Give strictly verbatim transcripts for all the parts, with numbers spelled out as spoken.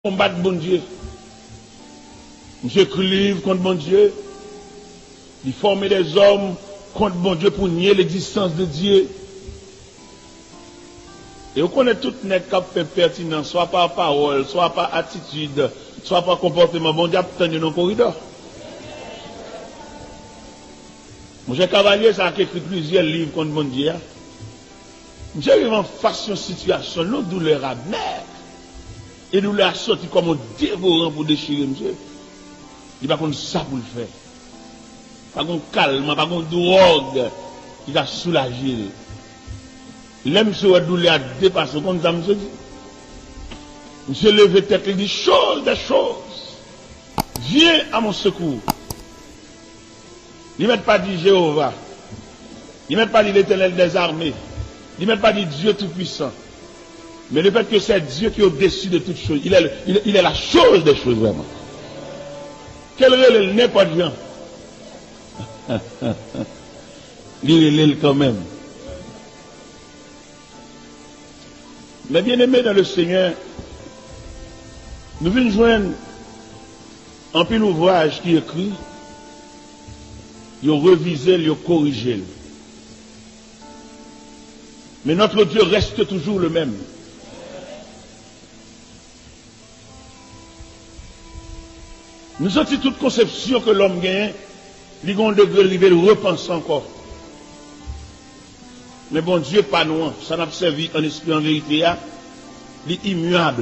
konbat Bondye. Misye ekri liv kont Bondye. Li fòme dèzòm kont Bondye pou nye legzistans de Dye. E ou konnen tout nèg k ap fè pètinan, swa pa pawòl, swa pa atitid, swa pa konpòteman, Bondye ap tann yo nan koridò. Monchè, kavalye sa a ki ekri plizyè liv kont Bondye a, misye rive anfas yon sitiyasyon, yon doulè amè. E doulè a soti kòm yon devoran pou dechire misye. Li pa konn sa pou l fè. Pa gon kalman, pa gon dwòg ki ka soulaje l. Lè misye wè doulè a depase, ou konn sa misye di? Misye leve tèt li, di, Chose des choses, viens à mon secours. Li mèt pa di Jewova. Li mèt pa di Letènèl dèzame. Li mèt pa di Dye Toupisan. Men le fèt ke se Dye ki odesi de tout choz. Il è, il, il è la chose des choses vrèman. Ke l rele l nenpòt jan, li rele l kanmenm. Men byeneme dan le Senyè, nou vin jwenn anpil ouvraj ki ekri, yo revize l, yo korije l. Men notre Dieu reste toujours le même. Nou santi tout konsepsyon ke lòm genyen, li gen yon degre l rive l repanse ankò. Men Bondye pa nou an, sa n ap sèvi an espri an verite a, li imyab.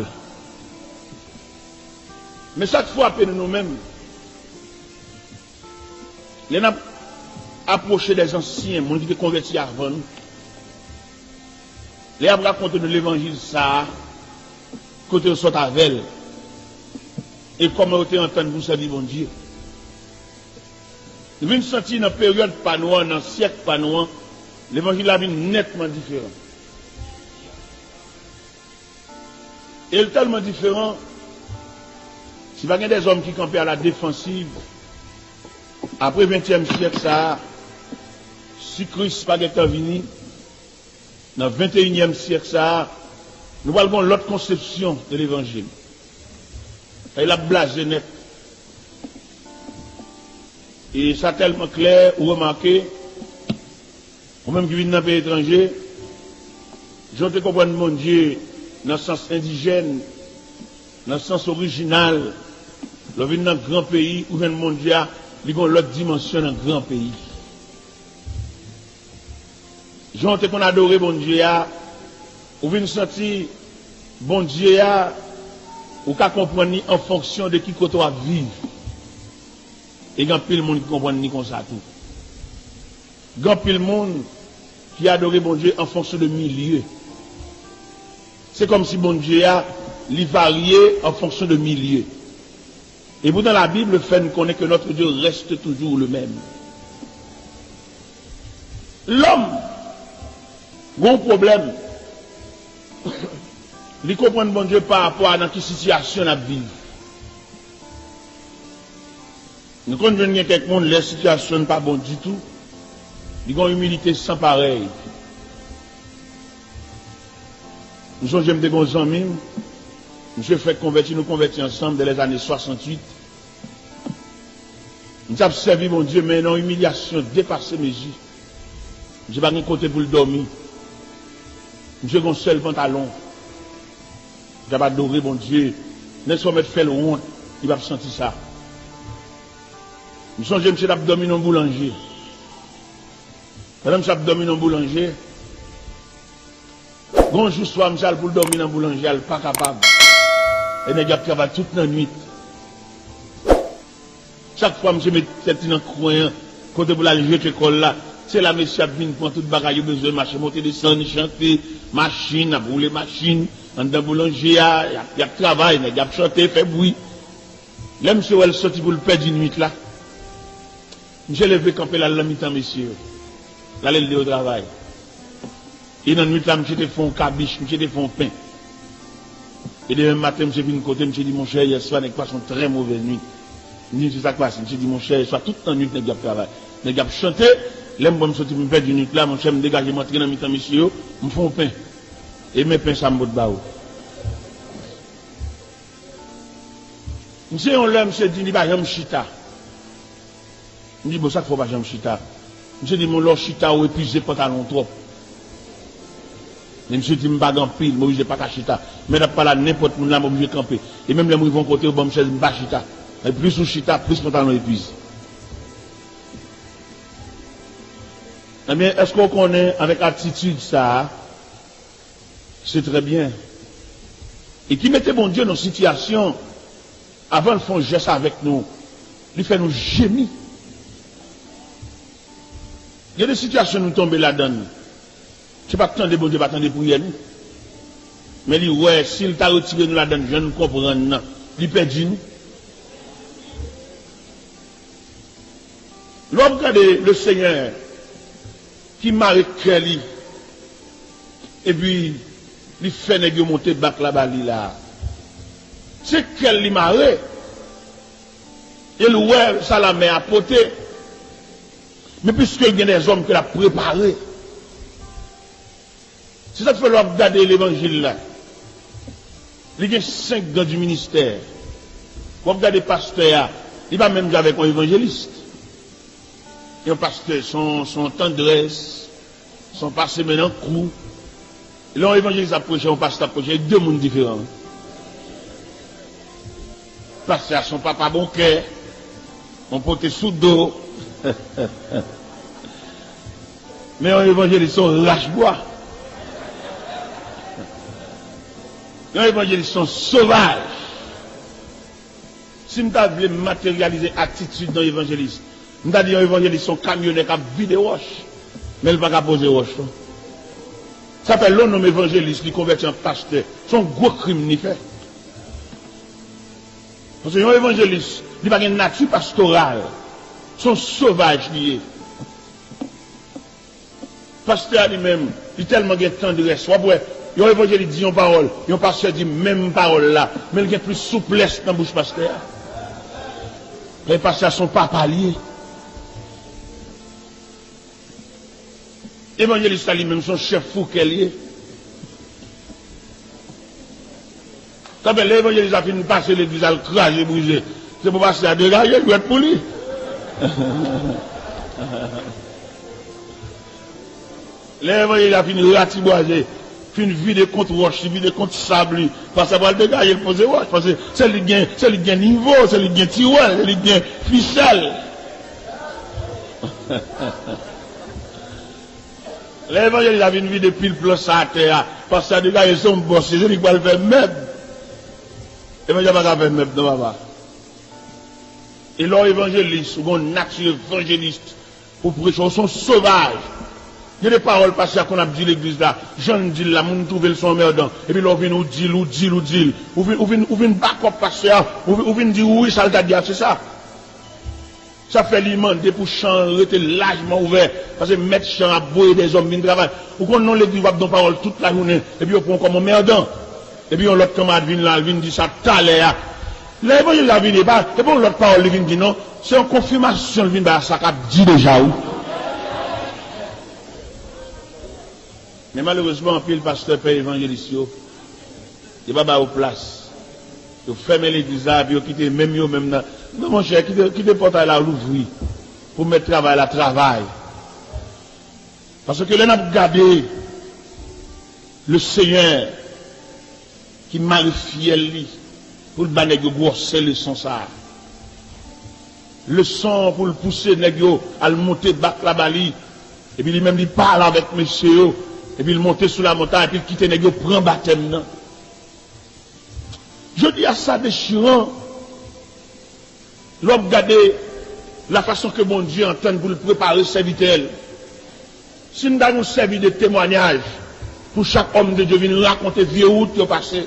Men sa k frape nou, nou menm, lè n ap apwoche dèzansyen, moun ki te konvèti avan nou, lè y ap rakonte nou levanjil sa a, kote yo sot avè l, e kòman yo te antann pou sèvi Bondye. Nou vin santi nan peryòd pa nou an, nan syèk pa nou an, levanjil la vin nètman diferan. E l tèlman diferan, si pa gen dèzòm ki kanpe a la defansiv, apre ventyèm syèk sa a, si Kris pa gentan vini, nan venteyinyèm syèk sa a, nou pral gen yon lòt konsepsyon de levanjil. E l ap blaze nèt. E sa tèlman klè, ou remake, ou menm ki vin nan peyi etranje, jan w te konprann Bondye nan sans endijèn, nan sans orijinal, lè w vin nan gran peyi, ou jwenn Bondye a, li gen yon lòt dimansyon nan gran peyi. Jan w te konn adore Bondye a, ou vin santi Bondye a, ou ka konprann li an fonksyon de ki kote w ap viv. E gen anpil moun ki konprann li konsa tou. Gen anpil moun ki adore Bondye an fonksyon de milye. Se kòmsi Bondye a, li varye an fonksyon de milye. Epoutan, Labib fè n konnen ke notre Dieu reste toujours le même. Lòm gen yon pwoblèm. Li konprann Bondye pa rapò a nan ki sitiyasyon n ap viv. Nou konn jwenn gen kèk moun, lè sitiyasyon n pa bon ditou, li gen yon imilite san parèy. M sonje m te gen yon zanmi m, misye fèk konvèti, nou konvèti ansanm dans les années soixante-huit. Misye ap sèvi Bondye, men nan yon imilyasyon depase mezi. Misye pa gen kote pou l dòmi. Misye gen yon sèl pantalon. Misye ap adore Bondye. Nèg sa w mèt fè l wont, li p ap santi sa. M sonje misye t ap dòmi nan yon boulanje. Pandan misye ap dòmi nan yon boulanje, gon jou swa, misye al pou l dòmi nan boulanje a, l pa kapab. E nèg yo ap travay tout lannwit. Chak fwa misye met tèt li nan kwen an, kote pou l al jete kò l la, se la mesye ap vin pran tout bagay yo bezwen, mache monte desann, chante, machin, ap woule machin, anndan boulanje a, y ap, y ap travay, nèg y ap chante, fè bri. Lè misye wè l soti pou l pèdi nwit la, misye leve kanpe l al nan mitan mesye yo. L ale l de yo travay. E nan nwit la, misye te fè yon kabich, misye te fè yon pen. E demen maten, misye vin kote m, misye di, Monchè, yèswa, nèg pase yon trè movèz nwit. M di, Misye, sa k pase? Misye di, Monchè, yèswa, tout lannwit, nèg yo ap travay. Nèg yo ap chante. Lè m bò m soti pou m pèdi nwit la, monchè, m degaje m antre nan mitan mesye yo, m fè yon pen. E men pen sa m pot ba ou. Misye, yon lè, misye di li pa janm chita. M di, "Bon, sa k fè w pa janm chita?" Misye di, "Bon, lè w chita, ou epize pantalon w twòp." Men misye di, "M pa gen anpil, m oblije pa ka chita. Men ap pale a nenpòt moun la, m oblije kanpe. E menm lè m rive yon kote, yo ban m chèz, m pa chita. E plis ou chita, plis pantalon epize." Ebyen, èske w konnen, avèk atitid sa a, se trè byen. E ki mete Bondye nan sitiyasyon, avan l fè yon jès avèk nou, li fè nou jemi. Gen de sitiyasyon nou tonbe ladan l. Se pa tande Bondye pa tande priyè nou. Men li wè, si l ta retire nou ladan l, jan n konprann nan, li pèdi nou. Lè w ap gade Lesenyè ki mare kè li, epi li fè nèg yo monte bak la ba li la. Se kè l li mare, e l wè sa lamè a pote. Men piske l gen dèzòm ke l ap prepare, se sa k fè lè w ap gade levanjil la, li gen senk dan di ministè. W ap gade pastè a, li pa menm jan avèk yon evanjelis. Yon pastè, se yon, se yon tandrès, se yon pase men nan kou. Lè yon evanjelis ap preche, yon pastè ap preche, e de moun diferan. Pastè a se yon papa bon kè, yon pote sou do. Men yon evanjelis se yon rach bwa. Yon evanjelis se yon sovaj. Si m ta vle materyalize atitid yon evanjelis, m ta di yon evanjelis se yon kamyonè k ap vide wòch, men l pa ka poze wòch non. Sa fè lè yon nonm evanjelis li konvèti an pastè, se yon gwo krim li fè. Paske yon evanjelis, li pa gen nati pastoral. Se yon sovaj li ye. Pastè a li menm, li tèlman gen tandrès. W ap wè, yon evanjelis di yon pawòl, yon pastè di menm pawòl la, men l gen plis souplès nan bouch pastè a. Men pastè a se yon papa li ye. Evanjelis la li menm se yon chèf foukè li ye. Sa fè lè evanjelis la fin pase legliz al kraze brize, se pou pastè a degaje jwèt pou li. Lè evanjelis la fin ratibwaze, fin vide kont wòch li, vide kont sab li, pastè a pral degaje l poze wòch, paske se li k gen, se li k gen nivo, se li k gen tiwèl, se li k gen fisèl. Lè evanjelis la vin vide pil plan sa atè a, pastè a degaje se yon bòs, se li k pral fè mèb. Evanjelis la pa ka fè mèb non papa. E lè w evanjelis, ou gen yon nati evanjelis, ou preche, ou se yon sovaj. Gen de pawòl pastè a konn ap di legliz la, jan l di l la, moun twouve l se yon anmèdan. Epi lè w vin, ou di l, ou di l, ou di l. Ou vin, ou vin, ou vin bakòp pastè a, ou vin, ou vin di wi, sa l ta di a, se sa. Sa fè li mande pou chan an rete lajman ouvè, paske mèt chan an ap voye dèzòm vin travay. Ou konn nan legliz w ap gen yon pawòl tout lajounen, epi yo pran w kòm anmèdan. Epi yon lòt kanmarad vin la, l vin di sa talè a. Lè evanjelis la vini, e pa, e pa yon lòt pawòl li vin di non, se yon konfimasyon l vin bay a sa k ap di deja wi. Men malerezman, anpil pastè pè evanjelis yo, yo pa ba yo plas. Yo fèmen legliz la, epi yo kite menm yo menm nan. Non, monchè, kite, kite pòtay la louvri pou mèt travay la travay. Paske lè n ap gade Lesenyè ki mare fyèl li pou l ba nèg yo gwòsè leson sa a. Leson pou l pouse nèg yo al monte bak la ba li. Epi li menm li pale avèk mesye yo. Epi l monte sou lamontay, epi l kite nèg yo pran batèm nan. Jodi a, sa dechiran. Lè w ap gade lafason ke Bondye antann pou l prepare sèvitè l. Si n ta gen yon sèvis de temwanyaj pou chak òm de Dye vin rakonte vye wout yo pase,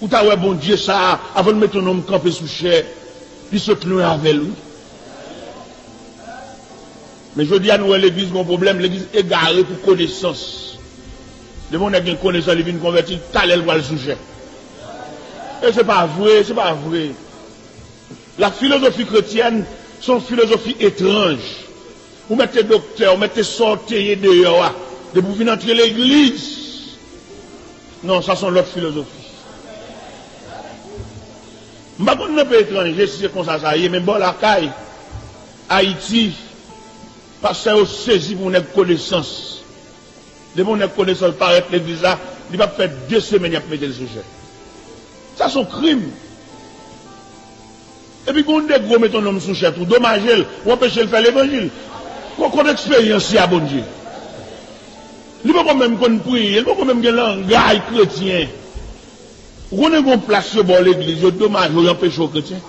ou ta wè Bondye sa a, avan l mete yon nonm kanpe sou chè, li sot lwen avè l wi. Men jodi a nou wè legliz gen yon pwoblèm, legliz egare pou konesans. Depi yon nèg gen konesans, li vin konvèti, talè l pral sou chè. E se pa vre, se pa vre. La filozofi kretyèn se yon filozofi etranj. Ou mèt te doktè, ou mèt te sa w te ye deyò a. Depi w vin antre legliz, non, sa se yon lòt filozofi. M pa konn nan peyi etranje si se konsa sa ye, men bò lakay, Ayiti, pastè yo sezi pou nèg konesans. Depi yon nèg konesans parèt legliz la, li p ap fè de semèn y ap mete l sou chè. Sa se yon krim. Epi gen yon negwo mete yon nonm sou chè tou, domaje l, ou anpeche l fè levanjil. Ko-, kote eksperyans li a Bondye? Li poko menm konn priye, li poko menm gen langay kretyen. Ou konnen gen yon plas yo ba w legliz, yo domaje w, yo anpeche w kretyen.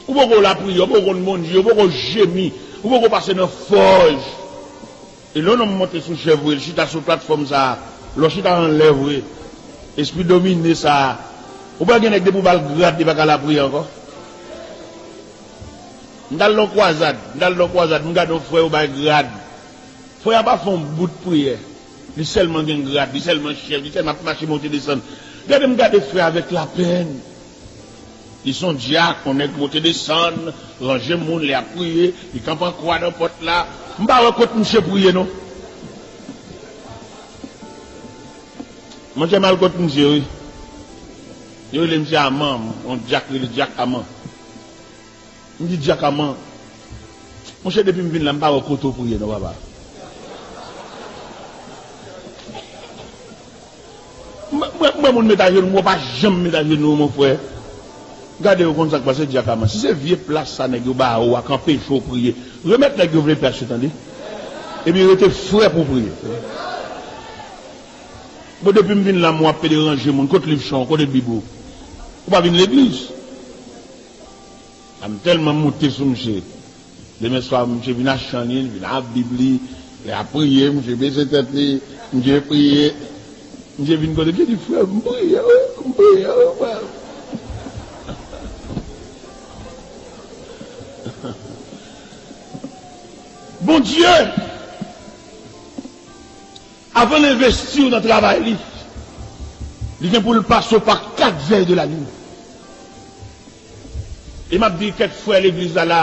Ou poko lapriyè, ou poko konn Bondye, ou poko jemi, ou poko pase nan fòj. E lè yon nonm monte sou chè vre, l chita sou platfòm sa a, lè w chita anlè vre, espri domine sa a, ou pa gen nèg depi w ba l grad, li pa ka lapriyè ankò. M t al nan yon kwazad, m t al nan yon kwazad, m gade yon frè yo bay grad. Frè a pa fè yon bout priyè. Li sèlman gen grad, li sèlman chèf, li sèlman ap mache monte desann. Gade m gade frè a avèk lapèn. Li se yon dyak, yon nèg monte desann, ranje moun, li ap priye, li kanpe an kwa nan pòt la. M pa wè kot misye priye non. Monchè, m al kot misye wi. Yo rele misye Aman, yon dyak rele dyak Aman. M di dyak Aman, monchè, depi m vin la, m pa wè kote w priye non, papa. M, m, m wè moun met ajenou, m wè w pa janm met ajenou, mon frè. Gade, ou konn sa k pase, dyak Aman. Si se vye plas sa nèg yo ba ou a k anpeche w priye, remèt nèg yo vye plas yo, tande. Epi rete frè pou w priye. Bon, depi m vin la, m wè w ap pe deranje moun. Kot liv chan w? Kote Bib ou? Ou pa vin legliz. A m tèlman moute sou misye. Demen swa, misye vin ak chan li, li vin ak Bib li, li ap priye, misye bese tèt li, misye priye. Misye vin kote m, misye di, frè, m priye wi, m priye wi, frè. Bondye, avan l envesti w nan travay li, li gen pou l pase w pa kat vèy de lalin. E m ap di kèk frè legliz la la,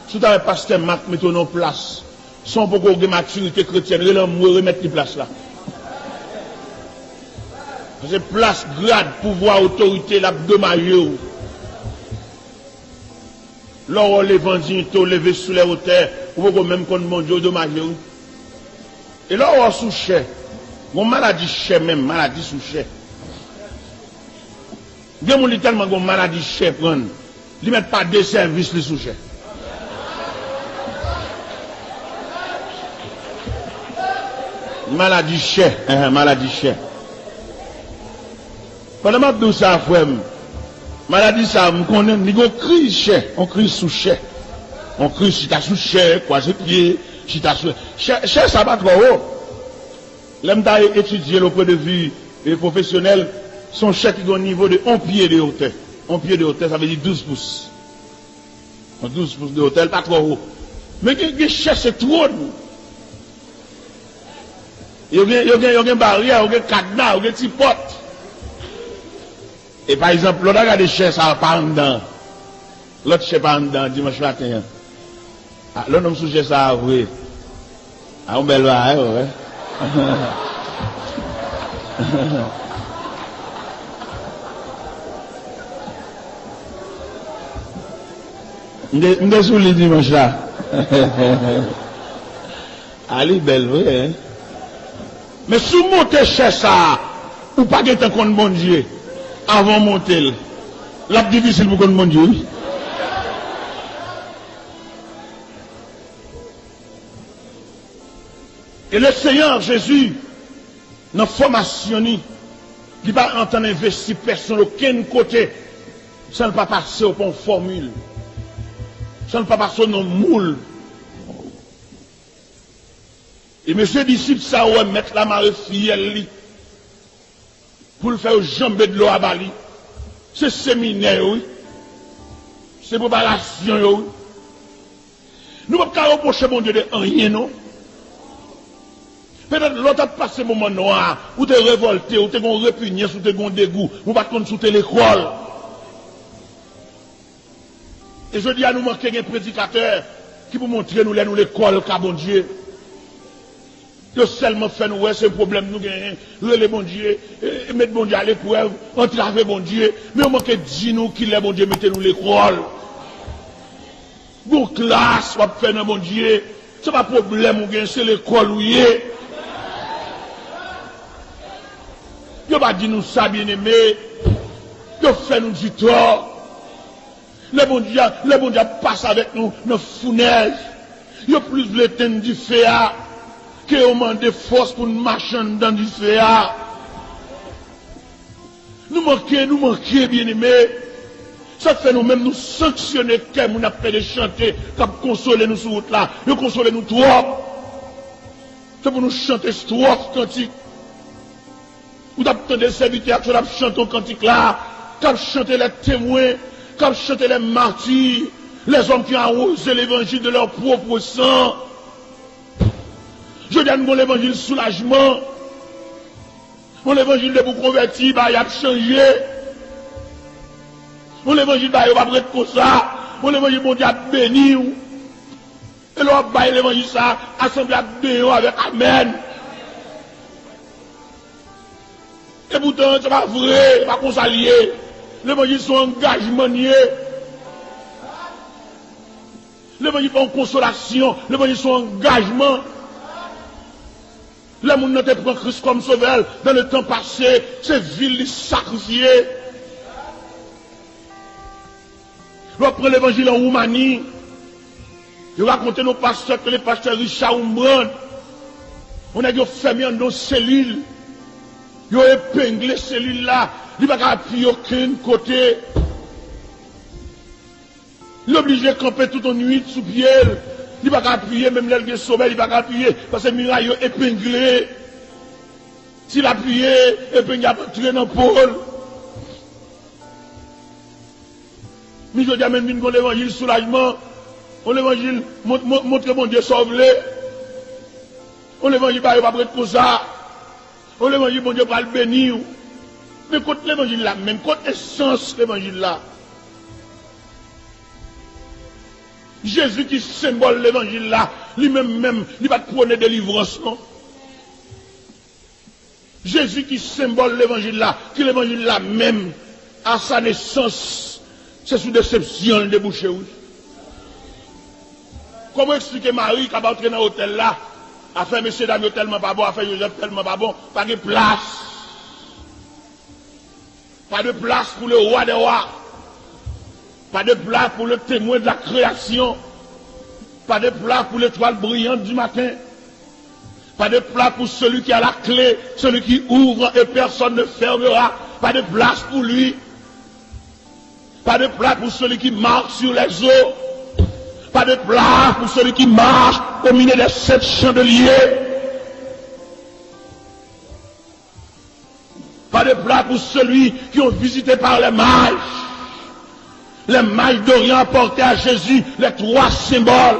si w ta wè pastè Mak mete w nan yon plas, san w poko gen matirite kretyèn, rele anmwe remèt li plas la. Paske plas, grad, pouvwa, otorite, l ap domaje w. Lè w wè w leve an diyite, w leve sou lè wotè, ou poko menm konn Bondye, w domaje wi. E lè w wè w sou chè, gon maladi chè menm, maladi sou chè. Gen moun li tèlman gon maladi chè pran l, li mèt pa desèvis li sou chè. Maladi chè, enhen, maladi chè. Pandan m ap di w sa, frè m, maladi sa a, m konnen li gon kriz chè, yon kriz sou chè. Yon kriz chita sou chè, kwaze pye, chita sou chè. Chè sa a pa twò wo. Lè m ta etidye l au point de vue, e, pwofesyonèl, se yon chè ki gen yon nivo de yon pye de wotè. Yon pye de wotè, sa vle di douz pous. Yon douz pous de wotè, l pa twò wo. Men gen, gen chè se twòn. Yo gen, yo gen, yo gen baryè, yo gen kadna, yo gen ti pòt. E pa egzanp, lè w ta gade chè sa a pa anndan. Lòt chè pa anndan dimanch maten an. A, lè w nonm sou chè sa a vre. A, yon bèl bagay, wi. M te, m te sou li dimanch la. A, li bèl vre, en. Men si w monte chè sa a, ou pa gentan konn Bondye, avan w monte l, l ap difisil pou w konn Bondye, wi. E le Seyè Jezi, nan fòmasyon ni, li pa antann envesti pèsonn okenn kote san l pa pase w pa yon fòmil, san l pa pase w nan moul. E mesye disip sa yo wè mèt la mare fiyèl li pou l fè yo janbe dlo a ba li. Se seminè yo, wi. Se preparasyon yo, wi. Nou p ap ka repwoche Bondye de anyen, non. Petèt lè w t ap pase moman nwa a, ou te revòlte, ou te gen yon repinyans, ou te gen yon degou, ou pa t konn si w te lekòl. E jodi a, nou manke gen predikatè ki pou montre nou lè nou lekòl ka Bondye. Yo sèlman fè nou wè se pwoblèm nou genyen, rele Bondye, e, e met Bondye aleprèv, antrave Bondye, men yo manke di nou kilè Bondye mete nou lekòl. Gon klas w ap fè nan Bondye, se pa pwoblèm ou gen, se lekòl ou ye. Yo pa di nou sa, byeneme. Yo fè nou di tò. Lè Bondye, lè Bondye ap pase avèk nou nan founèj, yo plis vle tenn dife a ke yo mande fòs pou n mache anndan dife a. Nou manke, nou manke, byeneme. Sa fè nou menm nou sanksyone kè moun ap pede chante, k ap konsole nou sou wout la. Yo konsole nou twòp. Se pou nou chante twòp kantik. Ou t ap tande sèvitè ak sè w ap chante yon kantik la, k ap chante les témoins, k ap chante les martyrs, les hommes qui ont arrosé l'évangile de leur propre sang. Jodi a, nou gon levanjil soulajman. Yon levanjil depi w konvèti, bagay ap chanje. Yon levanjil bagay yo p ap ret konsa. Yon levanjil Bondye ap beni w. E lè w ap bay levanjil sa, asanble ap benyen w avèk amèn. E poutan, se pa vre, se pa konsa l ye. Levanjil se yon angajman l ye. Levanjil pa yon konsolasyon, levanjil se yon angajman. Lè moun nan te pran Kris kòm sovè l, dans le temps passé, se vi l li sakrifye. Lè w ap pran levanjil an Woumani, yo rakonte nou pastè ke le pastè Richard Wurmbrand, yon nèg yo fèmen anndan yon selil, yo epengle selil la, li pa ka apiye okenn kote. Li oblije kanpe tout yon nuit sou pye l. Li pa ka apiye, menm lè l gen somèy, li pa ka apiye, paske miray yo epengle. Si l apiye, epeng ap antre nan po l. Men jodi a menm vin gon levanjil soulajman, yon levanjil mont-, mont-, montre Bondye sa w vle, yon levanjil bagay yo p ap ret konsa, yon levanjil Bondye pral beni w. Men kot levanjil la menm? Kot esans levanjil la? Jezi ki senbòl levanjil la, li menm menm, li pa t pwone delivrans non. Jezi ki senbòl levanjil la, ki levanjil la menm, a sa nesans, se sou desepsyon l debouche, wi. Kòman w eksplike Mari k ap antre nan otèl la, afè mesyedam yo tèlman pa bon, afè Jozèf tèlman pa bon, pa gen plas. Pas de place pour le roi des rois. Pas de place pour le témoin de la création. Pas de place pour l'étoile brillante du matin. Pas de place pour celui qui a la clé, celui qui ouvre et personne ne fermera. Pas de place pour lui. Pas de place pour celui qui marche sur les eaux. Pas de place pour celui qui marche au milieu des sept chandeliers. Pas de place pour celui qui ont visité par les mages. Les mages d'Orient apportaient à Jésus les trois symboles.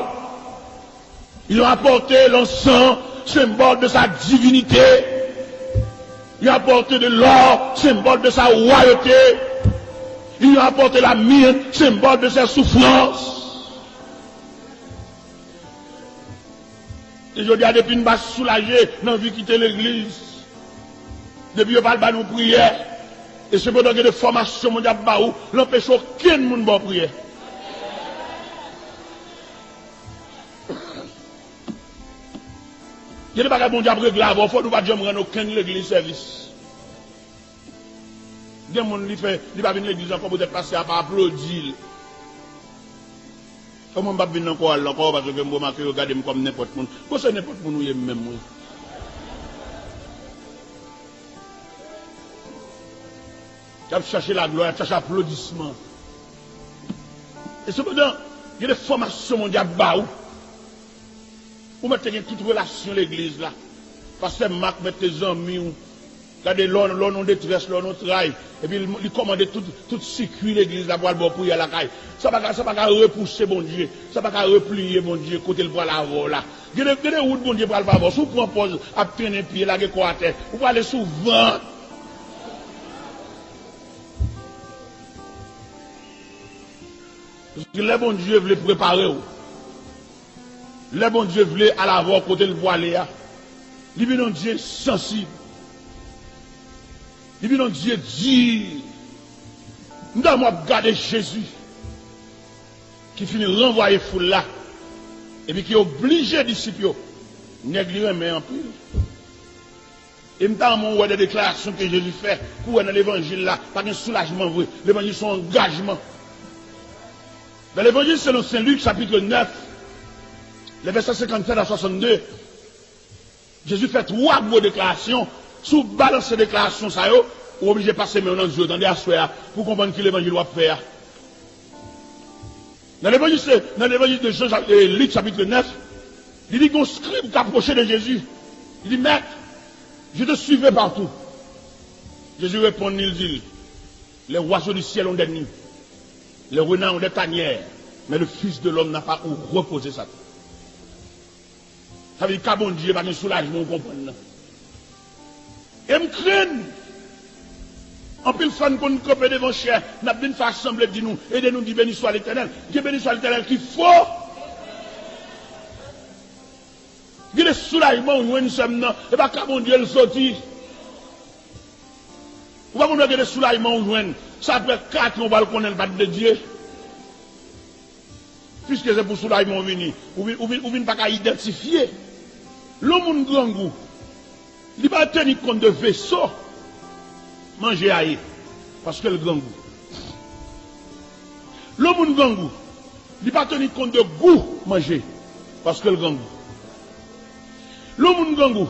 Ils ont apporté l'encens, symbole de sa divinité. Ils ont apporté de l'or, symbole de sa royauté. Ils ont apporté la myrrhe, symbole de ses souffrances. E jodi a, depi n pa soulaje, n anvi kite legliz. Depi yo pa al ba nou priyè, e sepandan gen de fòmasyon Bondye ap ba ou, l anpeche okenn moun ba w priyè. Gen de bagay Bondye ap regle avè w, fò nou pa t janm rann okenn legliz sèvis. Gen moun li fè, li pa vin legliz ankò poutèt pastè a pa aplodi l. Kòman m p ap vin nan koral la ankò, paske m remake yo gade m kòm nenpòt moun. Bon, se nenpòt moun ou ye menm, wi. Y ap chache laglwa, y ap chache aplodisman. E sepandan, gen de fòmasyon Bondye ap ba ou. Ou mèt te gen tout relasyon legliz la. Pastè Mak mèt te zanmi w. Gade, lè w, lè w nan detrès, lè w nan tray, epi li, li kòmande tout, tout sikui legliz la pou al ba w priyè lakay. Sa pa ka, sa pa ka repouse Bondye. Sa pa ka repliye Bondye kote l pral avè w la. Gen de, gen de wout Bondye pral fè avè w. Si w pran pòz ap trennen pye, lage kò atè, ou prale sou vant. Paske lè Bondye vle prepare w, lè Bondye vle al avè w kote l pwale a, Li vin yon Dye sansib. Li vin yon Dye di. M ta m ap gade Jezi ki fin ranvwaye foul la epi ki oblije disip yo, nèg li renmen anpil. E m ta renmen w wè de deklarasyon ke Jezi fè, pou w wè nan levanjil la, pa gen soulajman vre. Levanjil se yon angajman. Dans l'Évangile selon Saint Luc, chapitre neuf, les versets cinquante-sept à soixante-deux, Jezi fè twa gwo deklarasyon. Si w balanse deklarasyon sa yo, ou oblije pase men w nan zye w, tande, aswè a, pou w konprann ki levanjil w ap fè a. Nan levanjil se, nan levanjil de Jan, chap- eh, Lik, chapitre neuf, li di gon skrib k apwoche de Jezi. Li di, Maître, je te suivais partout. Jezi reponn li, li di l, Les oiseaux du ciel ont des nids, les renards ont des tanières, mais le Fils de l'homme n'a pas où reposer sa tête. Sa vle di ka Bondye pa gen soulajman ou konprann nan. E m krenn. Anpil fwa n konn kanpe devan chè, n ap vin fè asanble di nou, ede nou di beni swa Letènèl. Gen beni swa Letènèl ki fo. Gen de soulajman ou jwenn sè m nan, e pa ka Bondye l soti. Ou pa konn wè gen de soulajman ou jwenn, sa apre kat an ou pral konnen l pa t de Dye. Piske se pou soulajman ou vini, ou vin, ou vin, ou vin pa ka idantifye. Lè yon moun grangou, li pa teni kont de veso manje a ye, paske l grangou. Lè yon moun grangou, li pa teni kont de gou manje, paske l grangou. Lè yon moun grangou,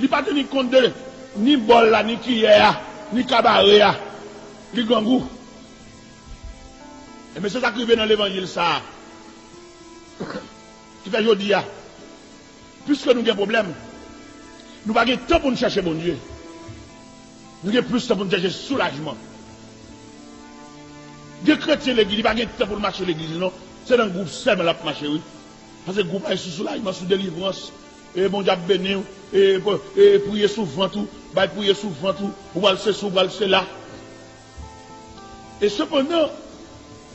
li pa teni kont de ni bòl la, ni kiyè a, ni kabare a, li grangou. Ebyen, se sa k rive nan levanjil sa a. Ki fè jodi a, piske nou gen pwoblèm, nou pa gen tan pou n chèche Bondye. Nou gen plis tan pou n chèche soulajman. Gen kretyen legliz, li pa gen tan pou l mache legliz, non. Se nan gwoup sèlman l ap mache, wi. Paske gwoup la sou soulajman, sou delivrans. E Bondye ap beni w. E, e priye sou vant ou. Bay priye sou vant ou. Ou pral sesi, ou pral sela. E sepandan,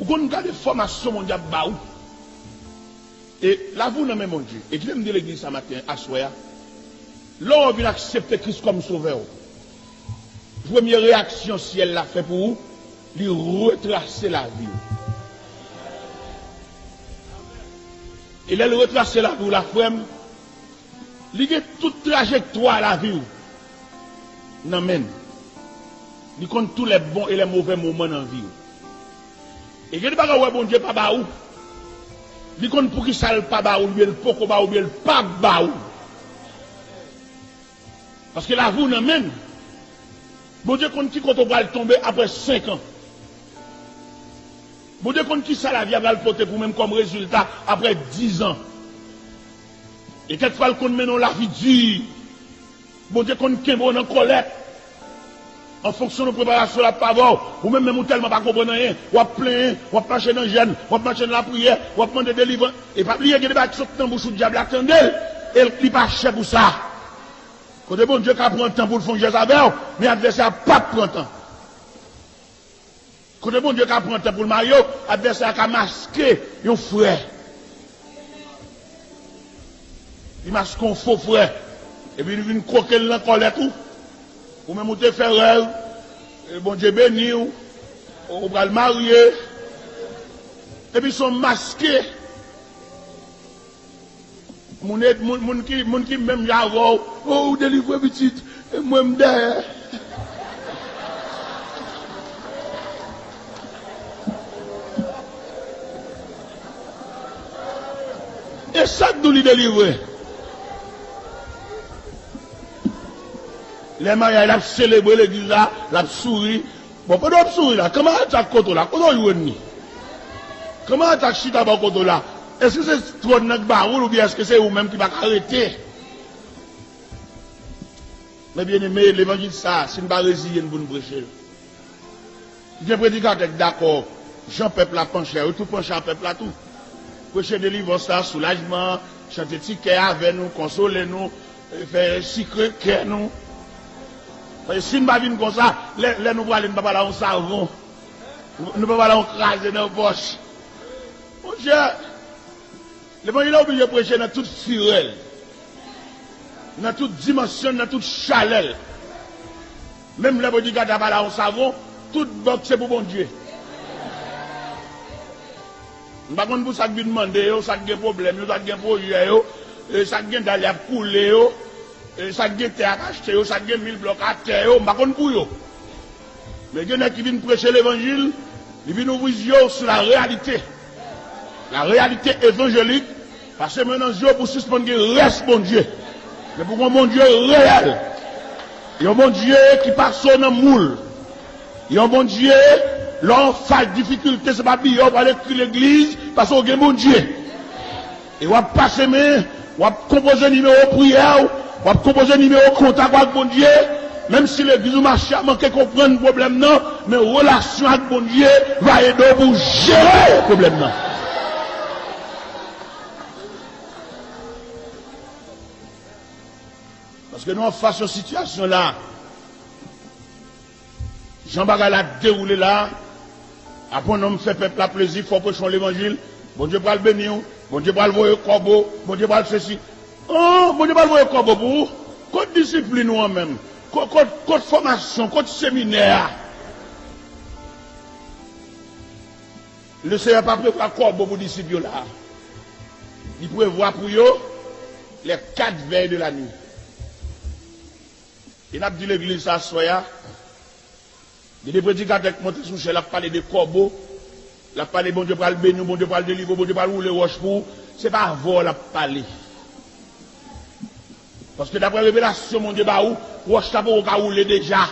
ou konn gade fòmasyon Bondye ap ba ou. E lavi w nan men Bondye. E kite m di legliz sa maten, aswè a. Lè w vin aksepte Kris kòm sovè w, premye reyaksyon syèl la fè pou ou, li retrase lavi w. E lè l retrase lavi w la, frè m, li gen tout trajektwa lavi w nan men l. Li konn tou lè bon e lè movè moman nan vi w. E gen de bagay ou wè Bondye pa ba ou. Li konn poukisa l pa ba ou, oubyen l poko ba ou, oubyen l p ap ba ou. Paske lavi w nan men l. Bondye konn ki kote w pral tonbe apre senk an. Bondye konn kisa lavi a pral pote pou menm kòm rezilta apre diz an. E kèk fwa l konn mennen w lavi di. Bondye konn kenbe w nan kòlèt. An fonksyon de preparasyon l ap ba w, ou menm menm ou tèlman pa konprann anyen, w ap plenyen, w ap mache nan jèn, w ap mache nan lapriyè, w ap mande delivrans. E pa bliye, gen de bagay ki sot nan bouch ou, dyab la tande l, e li pa chè pou sa. Kote Bondye ka pran tan pou l fè yon jès avè w, men advèsè a p ap pran tan. Kote Bondye ka pran tan pou l marye w, advèsè a ka maske yon frè. Li maske yon fo frè. Epi li vin koke l nan kòlèt ou. Ou menm ou te fè rèv, e Bondye beni w, ou pral marye. Epi se yon maske. Moun, moun, moun ki, moun ki menm jan avè w, o, ou delivre pitit, e mwen m dèyè. E sa k di w li delivre? Lè maryaj, l ap selebre legliz la, l ap souri. Bon, pandan w ap souri la, kanmarad sa k kote w la, kote w jwenn li? Kanmarad sa k chita bò kote w la, èske se twòn nan k ba ou l oubyen èske se ou menm ki pa ka rete? Men byeneme, levanjil sa a, si n pa reziye n pou n preche l. Gen predikatè k dakò jan pèp la panche a, yo tou panche a pèp la tou. Preche delivrans la, soulajman, chante ti kè avè nou, konsole nou, e fè sikre kè nou. Paske si n pa vin konsa, lè, lè nou prale, n pa prale a yon savon. Nou pa prale a yon kraze nan pòch. Monchè, levanjil la oblije preche nan tout firèl. nan tout dimansyon, nan tout chalè l. Menm lè predikatè a pale a yon savon, tout bòk se pou Bondye. M pa konn pou sa k vin mande yo, sa k gen pwoblèm yo, sa k gen pwojè yo, e sa k gen dal y ap koule yo, e sa k gen tè y ap achte yo, sa k gen mil blòk atè yo, m pa konn pou yo. Men gen nèg ki vin preche levanjil, li vin ouvri zye w sou la reyalite. La reyalite evanjelik, pase men nan zye w pou sispann gen rès Bondye. Men pou gen yon Bondye reyèl. Yon Bondye ki pase w nan moul. Yon Bondye, lè w an fas difikilte, se pa biyè w pral ekri legliz, paske w gen Bondye. E w ap pase men, w ap konpoze nimewo priyè w, w ap konpoze nimewo kontak w ak Bondye, menm si legliz ou mache a manke konprann pwoblèm nan, men relasyon ak Bondye va ede w pou w jere pwoblèm nan. Paske nou anfas yon sitiyasyon la, jan bagay la dewoule la, apre yon nonm fè pèp la plezi, fò w preche yon levanjil, Bondye pral beni w, Bondye pral voye kòbo, Bondye pral sesi. Oh, Bondye pral voye kòbo pou ou? Kot disiplin ou an menm? Kot, kot, kot fòmasyon, kot seminè a? Lesenyè pa prevwa kòbo pou disip yo la. Li prevwa pou yo les quatre veilles de la nuit. E n ap di legliz sa aswè a, gen de predikatè k monte sou chè, l ap pale de kòbo, l ap pale Bondye pral beni w, Bondye pral delivre w, Bondye pral woule wòch pou ou. Se pa avè w l ap pale. Paske daprè revelasyon Bondye ba ou, wòch la poko ka woule deja.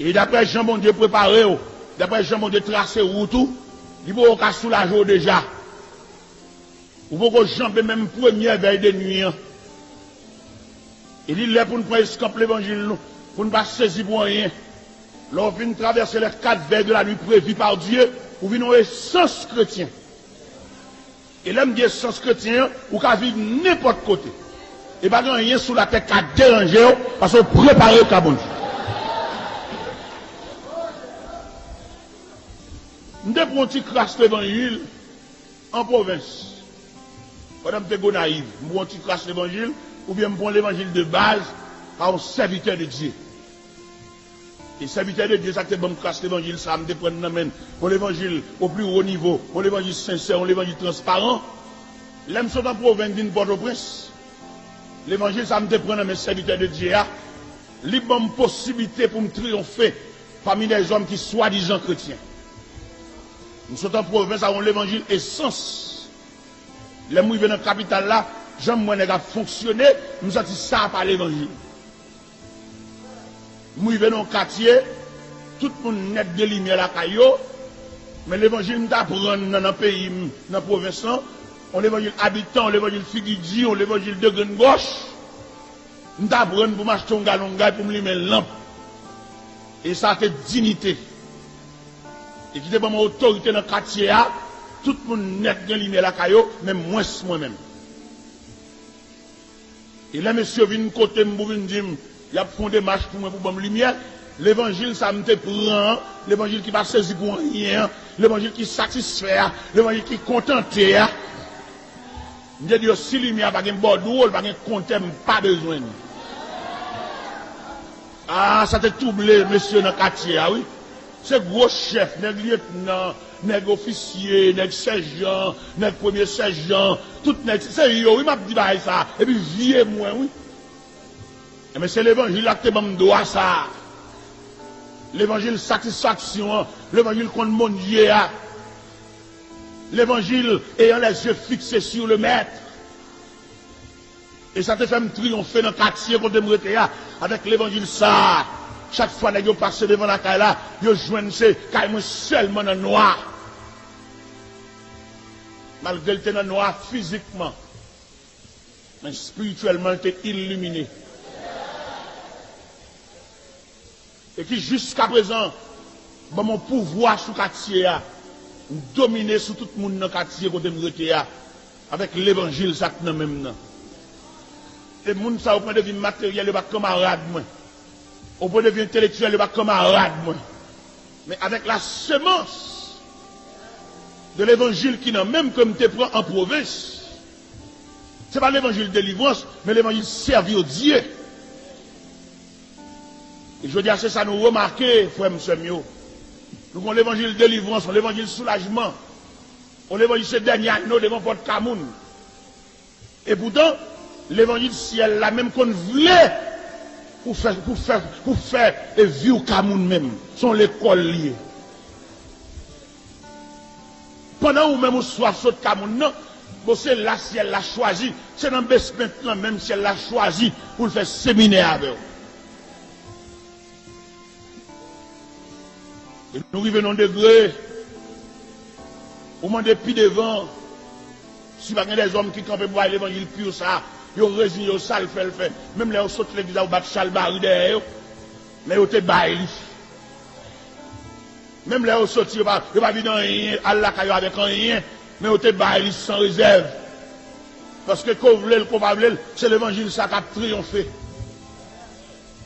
E daprè jan Bondye prepare w, daprè jan Bondye trase wout ou, li poko ka soulaje w deja. Ou poko janbe menm premyè vèy de nwi an. E li lè pou n pran eskanp levanjil nou, pou n pa sezi pou anyen. Lè w fin travèse les quatre veilles de la nuit prévues par Dieu, ou vin yon esans kretyen. E lè m di esans kretyen an, ou ka viv nenpòt kote. E pa gen anyen sou latè k ka deranje w, paske w prepare w ka Bondye. M te pran yon ti kras levanjil an pwovens. Pandan m te Gonayiv, m pran yon ti kras levanjil, oubyen m pran levanjil de baz pa yon sèvitè de Dye. E sèvitè de Dye sa k te ban m kras levanjil sa a, m te pran l nan men l. Yon levanjil au plus haut niveau, yon levanjil sensè, yon levanjil transparan. Lè m sot an pwovens vin Pòtoprens, levanjil sa a m te pran nan men sèvitè de Dye a, li ban m posiblite pou m triyonfe pami dèzòm ki swadizan kretyen. M sot an pwovens ak yon levanjil esans. Lè m rive nan kapital la, jan m wè nèg ap fonksyone, m santi sa pa levanjil. M rive nan yon katye, tout moun nèt gen limyè lakay yo, men levanjil m t aprann nan, nan peyi m, nan pwovens lan, yon levanjil abitan, yon levanjil figi di, yon levanjil de grenn gòch. M t aprann pou m achte yon galon gaz pou m limen lanp. E sa te diyite. E ki te ban mwen otorite nan katye a, tout moun nèt gen limyè lakay yo, men mwens mwen menm. E lè mesye yo vin kote m pou vin di m, y ap fè yon demach pou mwen pou ban m limyè, levanjil sa a m te pran an, levanjil ki pa sezi pou anyen an, levanjil ki satisfè a, levanjil ki kontante a. M te di yo, si limyè a pa gen bòdwo, l pa gen kontè, m pa bezwen l. Ah, sa te twouble mesye nan katye a, wi. Se gwo chèf, nèg lyetnan, nèg ofisye, nèg sèjan, nèg premye sèjan, tout nèg, se yo, wi, m ap di bagay sa a. Epi vye mwen, wi. Enben, se levanjil la ki te ban m dwa sa a. Levanjil satisfaksyon an, levanjil konn Bondye a. Levanjil ayant les yeux fixés sur le Maître. E sa te fè m triyonfe nan katye kote m rete a, avèk levanjil sa a. Chak fwa nèg yo pase devan lakay la, yo jwenn se kay mwen sèlman nan nwa. Malgre l te nan nwa fizikman, men espirityèlman, l te ilimine. E ki jiskaprezan ban m yon pouvwa sou katye a. M domine sou tout moun nan katye kote m rete a, avèk levanjil sa k nan men m nan. E moun sa yo pran de vi materyèl, yo pa t kanmarad mwen. Yo pran de vi entelektyèl, yo pa t kanmarad mwen. Men avèk la semans de levanjil ki nan men m ke m te pran an pwovens, Se pa levanjil delivrans, men levanjil sèvi Dye. E jodi a, se sa nou remake, frè m, sè m yo. Nou gen yon levanjil delivrans, yon levanjil soulajman, yon levanjil se dènye anyo devan pòt ka moun. Epoutan, levanjil syèl la menm konn vle pou fè, pou fè, pou fè e vi w ka moun menm. Se yon lekòl li ye. Pandan ou menm ou swaf sot ka moun nan, bon, se la syèl la chwazi, se nan basement lan menm syèl la chwazi pou l fè seminè avè w. E nou rive nan yon degre, ou mande pi devan, si pa gen dèzòm ki kanpe pou bay levanjil pur sa, yo reziye yo, sa l fè, l fè. Menm lè yo sot legliz la, yo bat chalbari dèyè yo, men yo te bay li. Menm lè yo soti, yo pa, yo pa vin anyen, al lakay yo avèk anyen, men yo te bay li san rezèv. Paske ke w vle l, ke w pa vle l, se levanjil sa k ap triyonfe.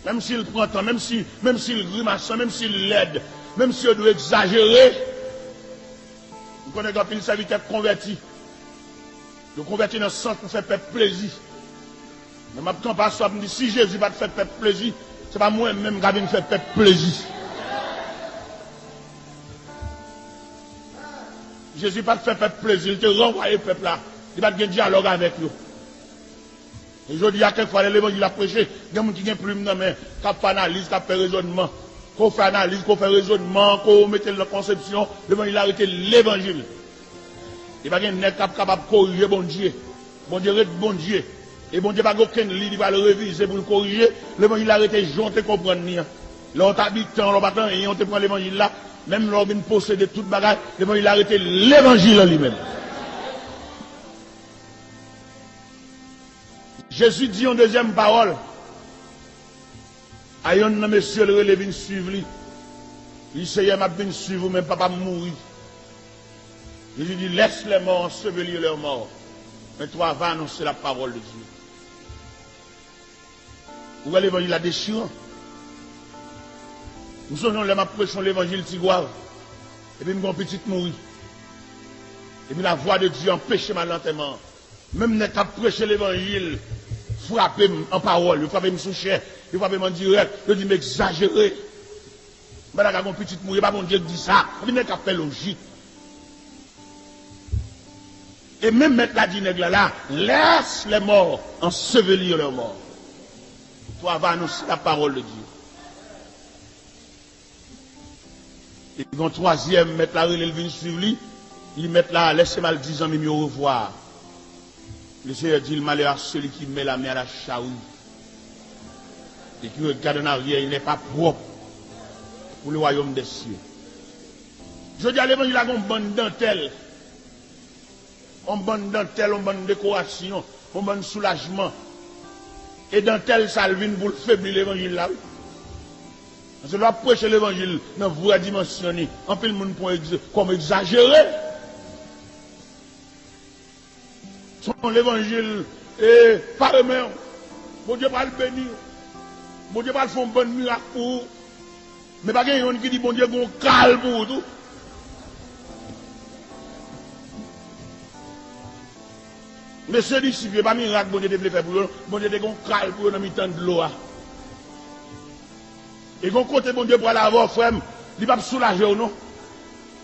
Menm si l pran tan, menm si, menm si l grimasan, menm si l lèd, menm si yo di w egzajere. M konnen gen anpil sèvitè k konvèti. Yo konvèti nan sans pou fè pèp plezi. Men m ap kanpe aswè a, m di, si Jezi pa t fè pèp plezi, se pa mwen menm k a vin fè pèp plezi. Jezi pa t fè pèp plezi, li te ranvwaye pèp la. Li pa t gen dyalòg avèk yo. E jodi a, kèk fwa, lè levanjil ap preche, gen moun ki gen plim nan men, k ap fè analiz, k ap fè rezònman. Ke w fè analiz, ke w fè rezònman, ke w mete l nan konsepsyon, levanjil la rete levanjil. E pa gen nèg k ap kapab korije Bondye. Bondye ret Bondye. E Bondye pa gen okenn liy li pral revize pou l korije. Levanjil la rete jan w te konprann li an. Lè w t abitan, lè w pa t anyen, w te pran levanjil la. Menm lè w vin posede tout bagay, levanjil la rete levanjil an li menm. Jezi di yon dezyèm pawòl a yonn nan mesye l, rele vin swiv li. Li di, Seyè, m ap vin swiv ou, men papa m mouri. Jezi di, laisse les morts ensevelir leurs morts, mais toi, va annoncer la parole de Dieu. Ou wè levanjil la dechiran. M sonje yon lè m ap preche yon levanjil Tigwav, epi m gen yon pitit mouri. Epi la vwa de Dye anpeche m al lantèman an. Menm nèg k ap preche levanjil frape m an pawòl, yo frape m sou chè, yo frape m an dirèk, yo di m egzajere. M pa ta ka gen yon pitit mouri, e pa Bondye k di sa. Epi nèg k ap fè lojik. E menm mèt la di nèg la la, laisse les morts ensevelir leurs morts. Toi, va annoncer la parole de Dieu. Epi gon twazyèm, mèt la rele l vin swiv li. Li di, mèt la, lèse m al di zanmi m yo orevwa. Le Seigneur dit, malheur à celui qui met la main à la charrue et qui regarde en arrière, il n'est pas propre pour le royaume des cieux. Jodi a, levanjil la gon bann dantèl. Yon bann dantèl, yon bann dekorasyon, yon bann soulajman. E dantèl sa l vin pou l febli levanjil la, wi. Paske lè w ap preche levanjil nan vrè dimansyon li, anpil moun pran egz-, kòm egzajere. Se yon levanjil, e, pa renmen w. Bondye pral beni w. Bondye pral fè yon bann mirak pou ou. Men pa gen yonn ki di Bondye gen yon kal pou ou tou. Mesye disip yo, e pa mirak Bondye te vle fè pou yo, non. Bondye te gen yon kal pou yo nan mitan dlo a. E gon kote Bondye pral avè w, frè m, li p ap soulaje w, non.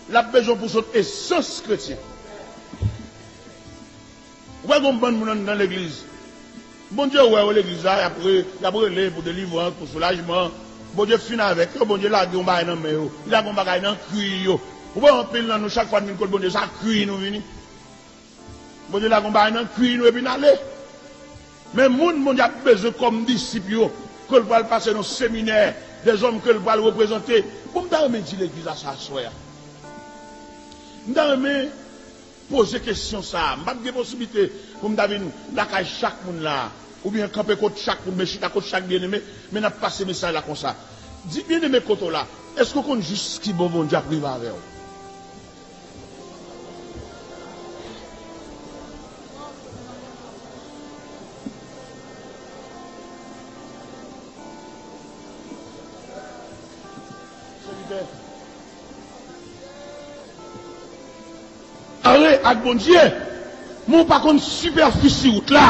L ap bezwen w pou w sot esans kretyen. Ou wè gon bann moun anndan legliz. Bondye wè yo legliz la, y ap re-, y ap rele pou delivrans, pou soulajman. Bondye fin avèk yo, Bondye lage yon bagay nan men yo. Li lage yon bagay nan kwi yo. Ou wè anpil nan nou, chak fwa n vin kot Bondye, sa kwi nou vini. Bondye lage yon bagay nan kwi nou epi n ale. Men moun Bondye ap bezwen kòm disip yo, ke l pral pase nan seminè, dèzòm ke l pral reprezante. Bon, m ta renmen di legliz la sa aswè a. M ta renmen poze kesyon sa a. M p ap gen posiblite pou m ta vin lakay chak moun la, oubyen kanpe kot chak moun, men chita kot chak byeneme, men n ap pase mesaj la konsa. Di byeneme kote w la, èske w konn jis kibò Bondye ap rive avè w? Sèvitè. Pare ak Bondye. Men w pa konn sipèfisi wout la.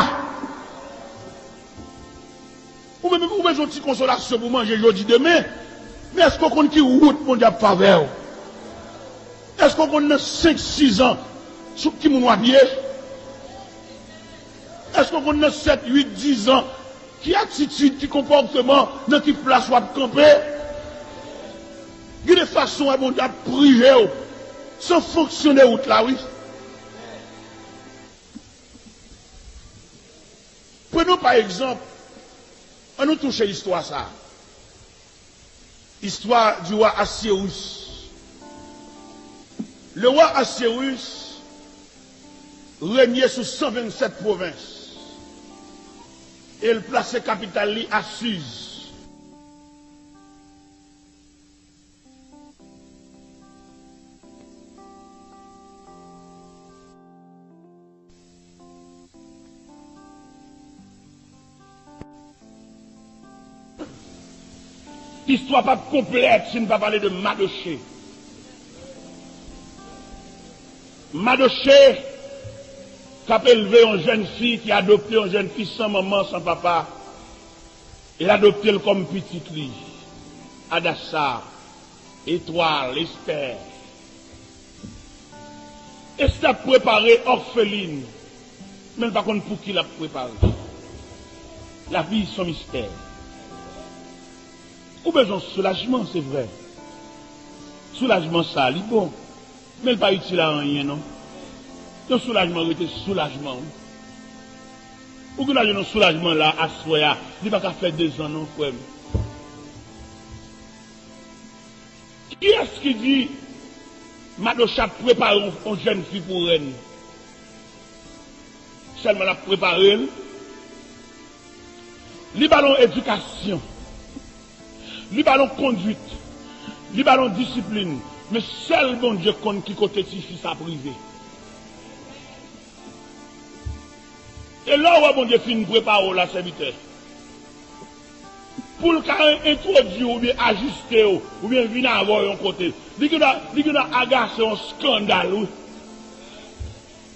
Ou menm, ou bezwen yon ti konsolasyon pou manje jodi, demen. Men èske w konn ki wout Bondye ap fè avè w? Èske w konn nan senk, sis an sou ki moun w ap ye? Èske w konn nan sèt, uit, dis an ki atitid, ki konpòteman, nan ki plas w ap kanpe? Gen de fason wè Bondye ap prive w san fonksyone wout la, wi. Pran nou pa egzanp, ann nou touche istwa sa a. Histoire du roi Assuérus. Le roi Assuérus règne sous cent vingt-sept provinces et il place capitale li à Suse. Istwa p ap konplèt si n pa pale de Madoche. Madoche k ap elve yon jèn fi, ki adopte yon jèn fi san manman, san papa. E l adopte l kòm pitit li. Adasa, Etwal, Estè. Estè ap prepare òfelin, men l pa konn pou ki l ap prepare. Lavi se yon mistè. Ou bezwen yon soulajman, se vre. Soulajman sa, li bon, men l pa itil a anyen, non. Yon soulajman rete soulajman, wi. Ou gen dwa jwenn yon soulajman la, aswè a, li pa ka fè dezan, non, frè m. Kiyès ki di Madoche ap prepare yon, yon jèn fi pou rèn? Sèlman l ap prepare l. Li ba l yon edikasyon. Li ba l yon konduit. Li ba l yon disiplin. Men sèl Bondye konn ki kote tifi sa ap rive. E lè w wè Bondye fin prepare w la, sèvitè, pou l ka entwodui w oubyen ajiste w oubyen vin avè w yon kote, li gen dwa, li gen dwa agase yon eskandal, wi.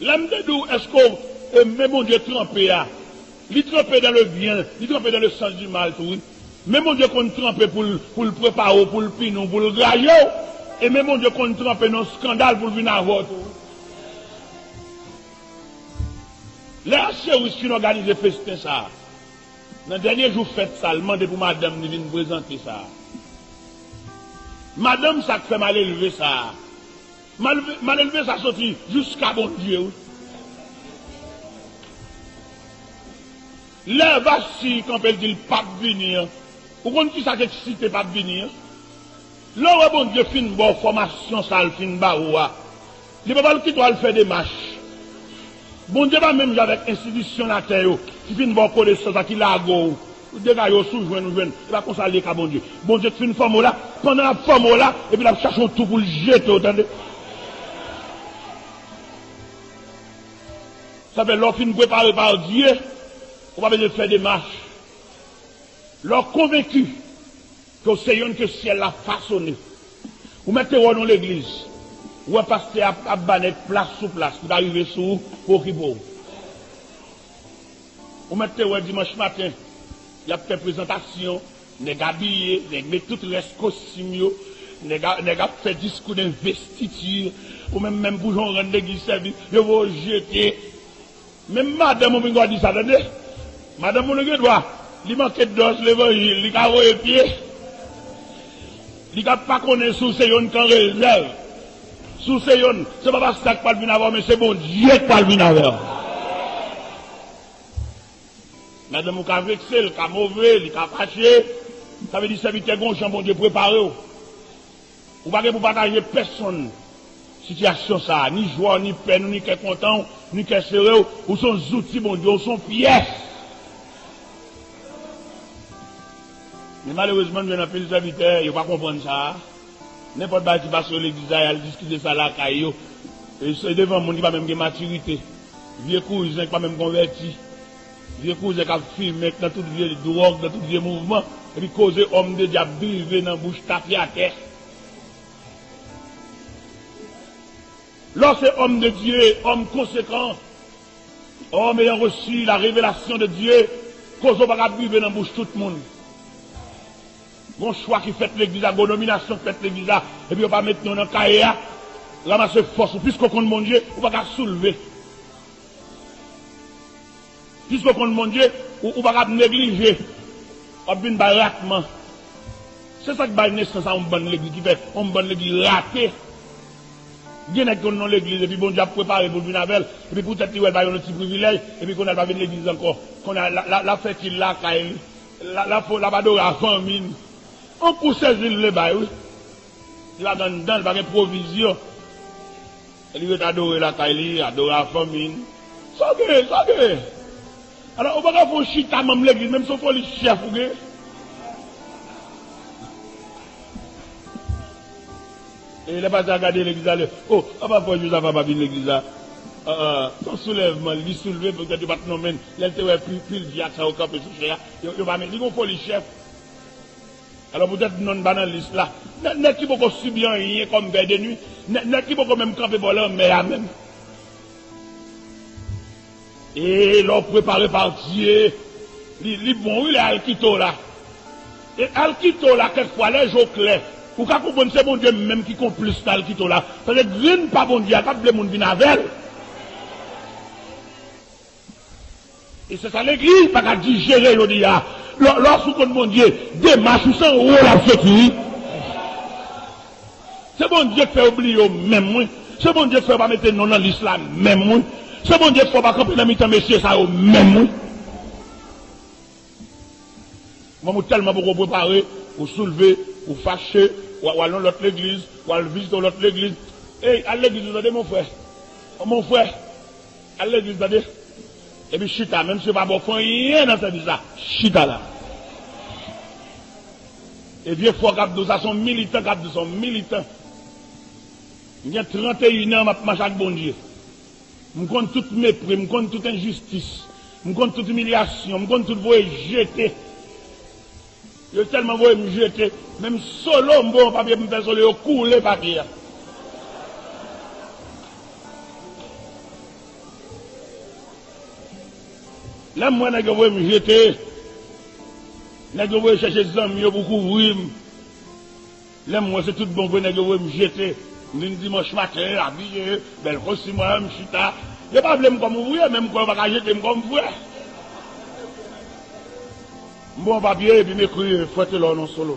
Lè m te di w, èske w, e, men Bondye tranpe a, li tranpe dans le bien, li tranpe dans le sens du mal tou, wi. Men Bondye konn tranpe pou l, pou l prepare w, pou l pini w, pou l graje w. E men Bondye konn tranpe nan yon eskandal pou l vin avè w tou, wi. Lè Asyeris fin òganize festen sa a, nan dènye jou fèt sa a, l mande pou madanm li vin prezante sa a. Madanm sa k fè malelve sa a. Malve-, malelve sa soti jiska Bondye, wi. Lè Vasti kanpe, l di l p ap vini an, ou konn kisa k eksite p ap vini an? Lè w wè Bondye fin ba w fòmasyon sa a, l fin ba ou a, li pa pral kite w al fè demach. Bondye pa menm jan avèk enstitisyon latè yo ki fin ba w konesans la, ki lage w, ou degaje w, si w jwenn, ou jwenn. E pa konsa l ye ka Bondye. Bondye k fin fòme w la, pandan l ap fòme w la, epi l ap chache yon twou pou l jete w, tande. Sa fè, lè w fin prepare pa Dye, ou pa bezwen fè demach. Lè w konvenki ke w se yonn ke syèl la fasone, ou mèt te wè w nan legliz, ou wè pastè a ap, ap ba nèg plas sou plas, li pa rive sou ou pou okipe w. Ou mèt te wè dimanch maten, y ap fè prezantasyon, nèg abiye, nèg met tout rès kostim yo, nèg a, nèg ap fè diskou denvestiti, ou menm, menm pou jan w rann legliz sèvis, yo voye w jete. Menm madanm ou vin gade sa, tande. Madanm ou gen dwa, li manke dòz levanjil, li ka voye pye. Li ka pa konnen si w se yonn k an rezèv. Si w se yonn, se pa pastè a k pral vin avè w, men se Bondye k pral vin avè w. Madanm ou ka vekse, l ka move, li ka fache. Sa vle di sèvitè, gen yon jan Bondye prepare w. Ou pa gen pou pataje pèsonn sitiyasyon sa a, ni jwa w, ni pèn ou, ni kè kontan w, ni kè sere w. Ou se yon zouti Bondye, ou se yon pyès. Men malerezman, nou jwenn anpil sèvitè, yo pa konprann sa a. Nenpòt bagay ki pase yo legliz la, y al diskite sa lakay yo. E se devan moun ki pa menm gen matirite. Vye kouzen ki pa menm konvèti. Vye kouzen k ap fimen, k nan tout vye dwòg, nan tout vye mouvman. Epi koze òm de Dye ap drive nan bouch tafyatè. Lè w se òm de Dye, òm konsekan, Homme ayant reçu la révélation de Dieu, koze w pa ka rive nan bouch tout moun. Gon chwa ki fèt legliz la, gon nominasyon ki fèt legliz la, epi yo pa met non nan kaye a, ranmase fòs ou, piske w konn Bondye, ou pa ka soulve. Piske w konn Bondye, ou, ou pa ka ap neglije. W ap vin bay ratman. Se sa k bay nesans a yon bann legliz, ki fè yon bann legliz rate. Gen nèg konn nan legliz, epi Bondye ap prepare pou l vin avè l, epi poutèt li wè l bay yon lòt ti privilèj, epi kounye a l pa vin legliz ankò. Kounye a l, l, l ap fè kil lakay li. L, l ap, l ap adore a fanmi l. Yon kou sezi l vle bay, wi. Li pa gen anndan, li pa gen pwovizyon. Li ret adore lakay li, adore a fanmi l. Sa w gen, sa w gen. Alò, ou pa ka fè yon chita manm legliz, menm si w foli chèf ou gen. E lè pastè a gade legliz la, li, o, papa frè Josaphat pa vin legliz la. Ah, ah, se yon soulèvman, li soulve, poutèt yo pa t nonmen l. Lè l te wè pil, pil dyak sa yo kanpe sou chè a, yo, yo pa met, li gon foli chèf. Alò, poutèt non l pa nan lis la. Nèg, nèg ki poko sibi anyen kòm vèy de nwi, nèg, nèg ki poko menm kanpe bò lanmè a menm. E lè w prepare pa Dye, li, li bon, wi, lè al kite w la. E al kite w la, kèk fwa, lè je w klè, ou ka konprann se Bondye menm ki konplis nan al kite w la. Paske grenn pa Bondye a t ap vle moun vin avè l. E se sa legliz pa ka dijere jodi a. Lè, lè w sou kont Bondye, demach ou se anwo l ap soti, wi. Se Bondye k fè yo bliye w menm, wi. Se Bondye k fè yo pa mete non nan lis la menm, wi. Se Bondye k fè w pa kanpe nan mitan mesye sa yo menm, wi. Manm ou tèlman poko prepare, ou soulve, ou fache, w a, w al nan lòt legliz, w al vizite yon lòt legliz. Ey, al legliz ou tande, mon frè. Mon frè, al legliz tande. Epi chita, menm si yo pa ba w anyen nan sèvis la, chita la. E vye fò k ap di w sa, se yon militan k ap di w sa, yon militan. M gen trannteyen an, m ap mache ak Bondye. M konn tout mepri, m konn tout enjistis, m konn tout imilyasyon, m konn tout voye jete. Yo tèlman voye m jete, menm solo m voye yon papye pou m fè solo, yo koule papye a. Lè m wè nèg yo voye m jete, nèg yo voye chèche zanmi yo pou kouvri m. Lè m wè se tout bon vre nèg yo voye m jete, m vin dimanch maten, abiye, bèl kostim mwen, m chita. Yo pa vle m kòm ouvriye, men m kwè yo pa ka jete m kòm frè. M pran papye, epi m ekri Frè Telò nan solo.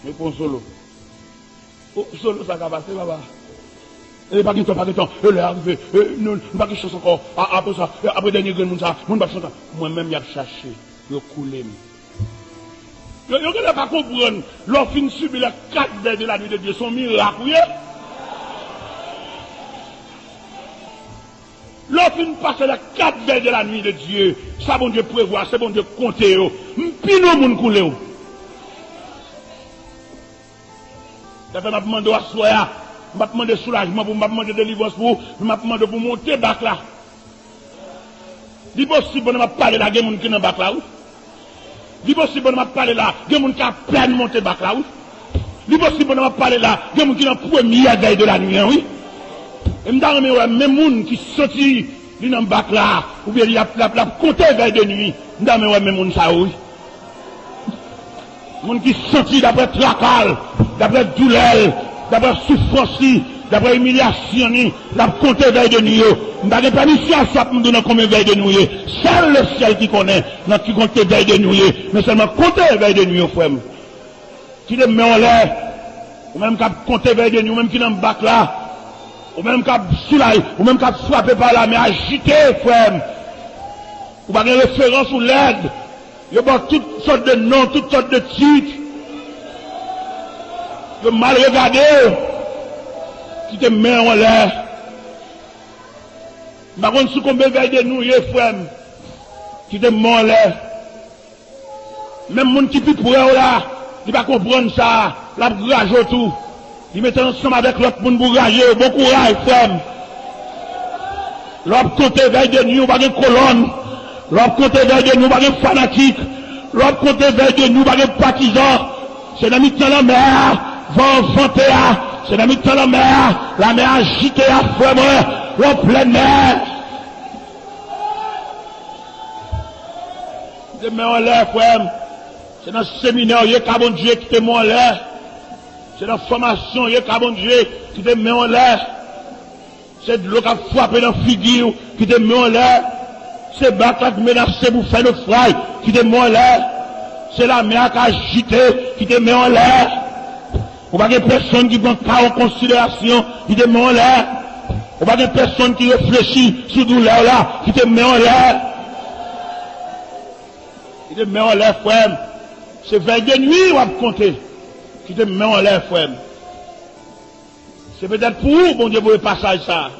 M ekri yon solo. O, solo sa ka pase, papa. E pa gen tan, pa gen tan. E lè a rive, e, nou, nou pa gen chans ankò. A, apre sa, e, apre dènye grenn moun sa, moun p ap chante. Mwen menm, y ap chache. Yo koule m. Yo, yo genlè pa konprann, lè w fin sibi lè kat vèy de la nuit de Dieu, se yon mirak ou ye. Lè w fin pase lè kat vèy de la nuit de Dieu, sa Bondye prevwa, se Bondye k konte yo. M pi non moun koule w. Sa fè m ap mande w aswè a, m ap mande soulajman pou ou, m ap mande delivrans pou ou, m ap mande w pou w monte bak la. Li posib, pandan m ap pale la, gen moun ki nan bak la, wi. Li posib, pandan m ap pale la, gen moun ki apèn monte bak la, wi. Li posib, pandan m ap pale la, gen moun ki nan premyè vèy de la nuit an, wi. E m ta renmen wè menm moun ki santi li nan bak la, oubyen li ap, l ap, l ap konte vèy de nuit. M ta renmen wè menm moun sa yo, wi. Moun ki santi daprè traka l, daprè doulè l, daprè soufrans li, daprè imilyasyon li, l ap konte vèy de nuit yo. M pa gen pèmisyon aswè pou m di w nan konbyen vèy de nuit ou ye. Sèl le syèl ki konnen nan ki kantite vèy de nuit ou ye. Men sèlman konte vèy de nuit yo, frè m. Kite men w anlè. Ou menm k ap konte vèy de nuit, ou menm ki nan bak la. Ou menm k ap soulay, ou menm k ap frape pa lame ajite, frè m. Ou pa gen referans, ou lèd. Yo ba w tout sòt de non, tout sòt de tit. Yo mal regade w. Kite men w anlè. M pa konn sou konbyen vèy de nuit ou ye, frè m. Kite men w anlè. Menm moun ki pi pre w la, li pa konprann sa, l ap raje w tou. Li mete ansanm avèk lòt moun pou raje yo. Bon kouraj, frè m. Lè w ap konte vèy de nuit, ou pa gen kolòn. Lè w ap konte vèy de nuit, ou pa gen fanatik. Lè w ap konte vèy de nuit, ou pa gen patizan. Se nan mitan lanmè a, van an vante a. Se nan mitan lanmè a, lamè a ajite a, frè mwen. Lè w plèn mè. Kite men w anlè, frè m. Se nan seminè w ye, ka Bondye, kite men w anlè. Se nan fòmasyon w ye, ka Bondye, kite men w anlè. Se dlo k ap frape nan figi w, kite men w anlè. Se bak la k menase pou fè nofraj, kite men w anlè. Se lamè a k ajite, kite men w anlè. Ou pa gen pèsonn ki pran ka w an konsiderasyon, kite men w anlè. Ou pa gen pèsonn ki reflechi sou doulè w la, kite men w anlè. Kite men w anlè, frè m. Se vèy de nwi w ap konte. Kite men w anlè, frè m. Se petèt pou ou Bondye voye pasaj sa a.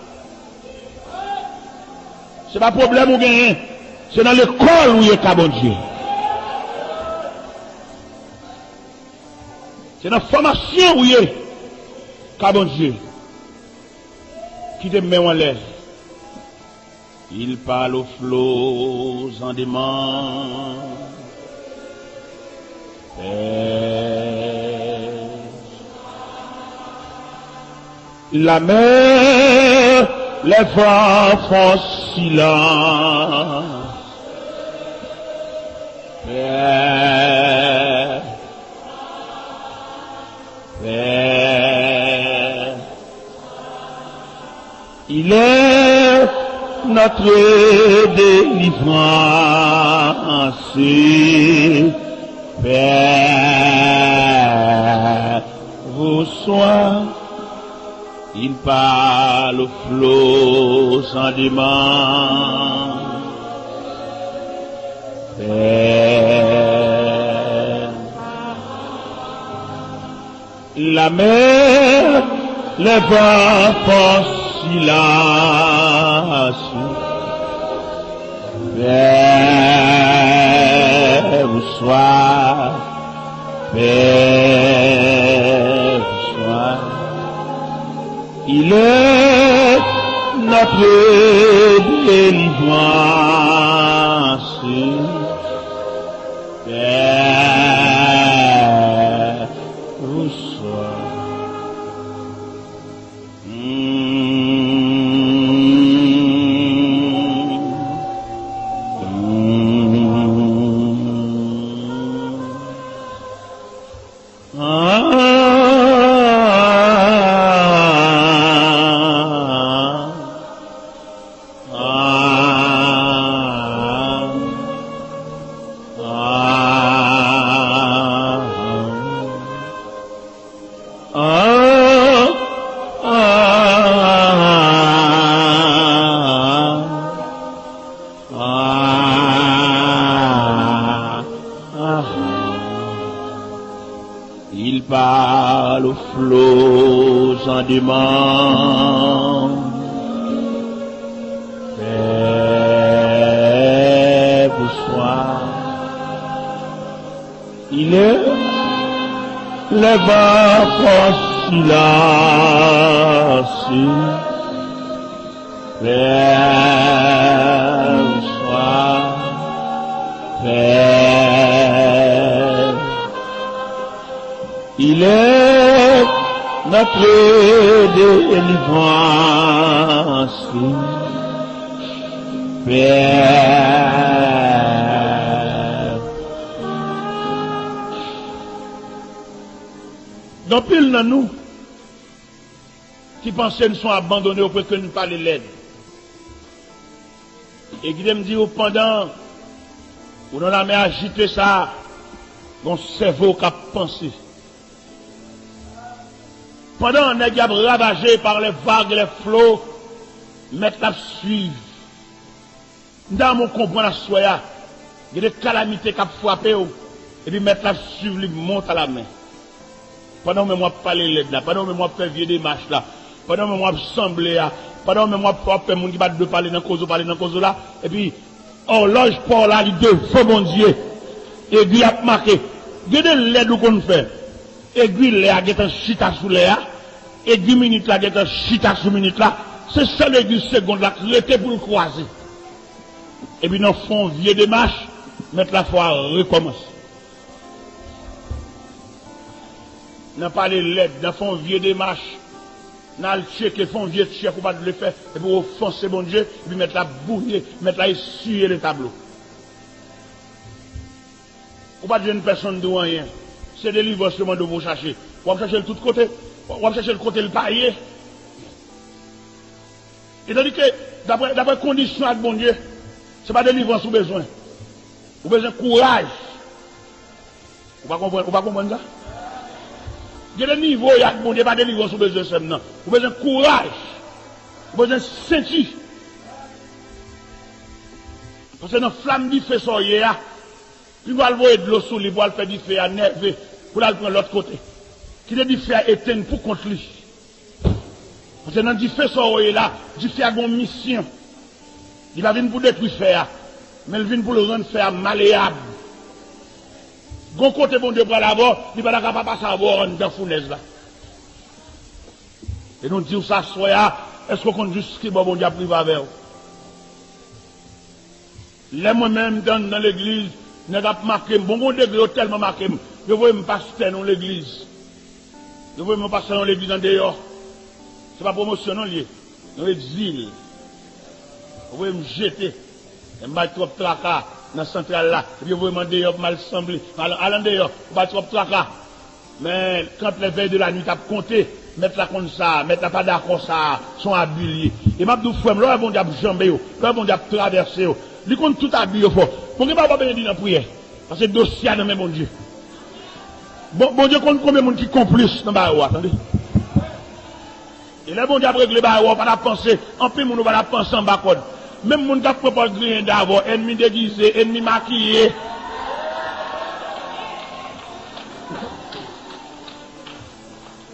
Se pa pwoblèm ou genyen. Se nan lekòl ou ye, ka Bondye. Se nan fòmasyon ou ye, ka Bondye. Kite men w anlè. Il parle aux flots en demandant. Père. La mer, les vents font silence. Père. Père. Il est notre délivrance. Père, reçois. Il parle aux flots en demandant. Père. La mer, les vents font silence. Père, reçois. Père, reçois. Il est notre délivrance. Père, reçois. Il parle aux flots en demandant. Père, reçois. Il est, les vents font silence. Père, reçois. Père. Il est notre délivrance. Père. Gen anpil nan nou ki panse n son abandone, ou prèske n pale lèd. E kite m di w, pandan ou nan lamè ajite sa a, gon sèvo k ap panse. Pandan nèg y ap ravaje par les vagues et les flots, mèt la ap swiv. M ta renmen w konprann aswè a, gen de kalamite k ap frape w, epi mèt la ap swiv li mont a la men. Pandan w menm w ap pale lèd la, pandan w menm w ap fè vye demach la, pandan w menm w ap sanble a, pandan w menm w ap, w ap fè moun ki pa t dwe pale nan koze w pale nan koze w la, epi òlòj pa w la li devan Bondye, egwi ap make. Gen de lèd ou konn fè, egwi lè a gentan chita sou lè a, egwi minit la gentan chita sou minit la, se sèl egwi segond la k rete pou l kwaze. Epi nan fè yon vye demach, mèt la fè w rekòmanse. Nan pale lèd, nan fè yon vye demach, nan al tcheke, fè yon vye tchèk ou pa t vle fè, epi w ofanse Bondye, epi mèt la bouye, mèt la esiye letablo. Ou pa t jwenn pèsonn di w anyen. Se delivrans yo mande w pou w chache. W ap chache l tout kote. W ap chache l kote l pa ye. E tandike, daprè, daprè kondisyon ak Bondye, se pa delivrans ou bezwen. Ou bezwen kouraj. Ou pa konprann, ou pa konprann sa? Gen de nivo y ak Bondye, pa delivrans ou bezwen, sè m nan. Ou bezwen kouraj. Ou bezwen senti. Paske nan flanm dife sa w ye a, li pral voye dlo sou li pou al fè dife a nève, pou l al pran lòt kote. Kite dife a etenn pou kont li. Paske nan dife sa w ye la, dife a gen yon misyon. Li pa vin pou detwi fè a, men l vin pou l rann fè a maleyab. Gon kote Bondye pral avè w, li pa ta ka pa pase avè w anndan founèz la. E nou di w sa aswè a, èske w konn jis ki bò Bondye ap rive avè w? Lè mwen menm m te anndan legliz, nèg ap make m. Bon, gon degre yo tèlman make m, yo voye m pastè nan yon legliz. Yo voye m yon pastè nan yon legliz andeyò. Se pa pwomosyon non l ye. Yon egzil. Yo voye m jete. E m bay twòp traka nan santral la. Epi yo voye m andeyò pou m al sanble. Al, al andeyò, ou bay twòp traka. Men, quand les veilles de la nuit t ap konte, mèt la konn sa, mèt la pa dakò sa, se yon abi l ye. E m ap di w, frè m, lè w wè Bondye ap janbe w, lè w wè Bondye ap travèse w, li konn tout abi yo fè w. Bon, gen bagay w pa bezwen di nan priyè, paske dosye a nan men Bondye. Bon, Bondye konn konbyen moun ki konplis nan bagay ou a, tande. E lè Bondye ap regle bagay ou a, ou pa t ap panse, anpil moun ou pa t ap panse anba kòd. Menm moun k ap pran pòz griyen davè w, ènmi degize, ènmi makiye.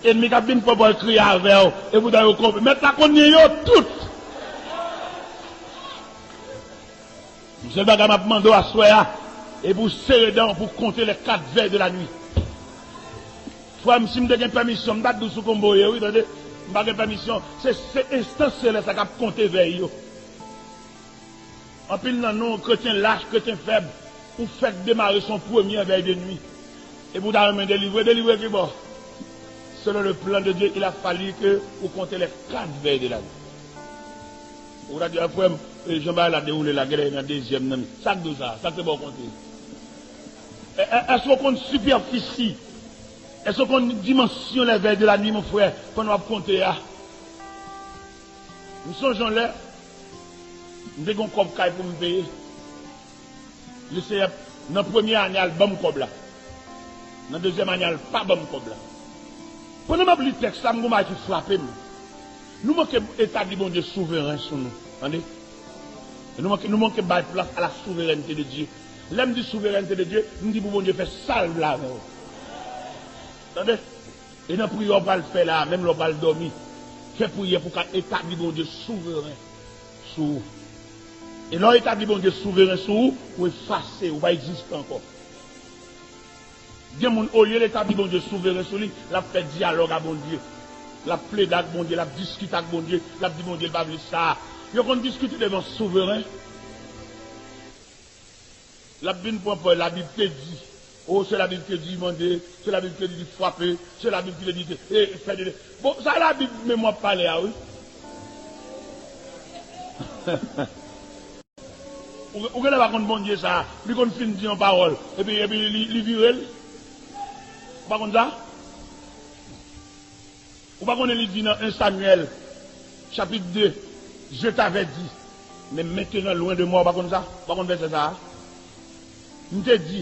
Ènmi k ap vin pran pòz kriye avè w, e poutan yo konprann. Mèt la konn gen yo tout. Yon sèl bagay m ap mande w aswè a, e pou w sere dan w pou w konte les quatre veilles de la nuit. Frè m, si m te gen pèmisyon, m ta t di w sou konbo w ye, wi, tande. M pa gen pèmisyon. Se, se enstans selès la k ap konte vèy yo. Anpil nan nou, kretyen lach, kretyen fèb, ou fèk demare son premyè vèy de nwi. Epi w ta renmen delivre, delivre ki bò? Selon le plan de Dieu, il a fallu que ou konte les quatre veilles de la nuit. Ou ta di, a, frè m, e, jan bagay la dewoule la, genlè nan dezyèm nan. Sa k di w sa? Sa k te ba w konte? E, e, èske w konn sipèfisi? Èske w konn dimansyon les veilles de la nuit, mon frè, pandan w ap konte a? M sonje yon lè, m te gen yon kòb kay pou m peye. Lesenyè, nan premye ane a, l ban m kòb la. Nan dezyèm ane a, l pa ban m kòb la. Pandan m ap li tèks la, m gon bagay ki frape m. Nou manke etabli Bondye souveren sou nou. Tande? Nou manke, nou manke bay plas a la souveraineté de Dieu. Lè m di souveraineté de Dieu, m di pou Bondye fè sa l vle avè w. Tande? E nan priyè w pral fè la, menm lè w pral dòmi, fè priyè pou w ka etabli Bondye souveren sou ou. E lè w etabli Bondye souveren sou ou, ou efase, ou pa egziste ankò. Gen moun, olye l etabli Bondye souveren sou li, l ap fè dyalòg a Bondye. L ap plede ak Bondye, l ap diskite ak Bondye, l ap di Bondye l pa vle sa. Yo konn diskite devan souveren. L ap vin pran pòz, Labib te di. O, se Labib te di mande, se Labib te di frape, se Labib ki te di te, e, fè de. Bon, sa Labib menm w ap pale a, wi. Ou, ou genlè pa konn Bondye sa, li konn fin di yon pawòl, epi, epi li, li vire l. Ou pa konn sa? Ou pa konnen li di nan en Samyèl, chapit de, je t'avais dit, mais maintenant loin de moi, ou pa konn sa? Ou pa konn vèsè sa a? M te di,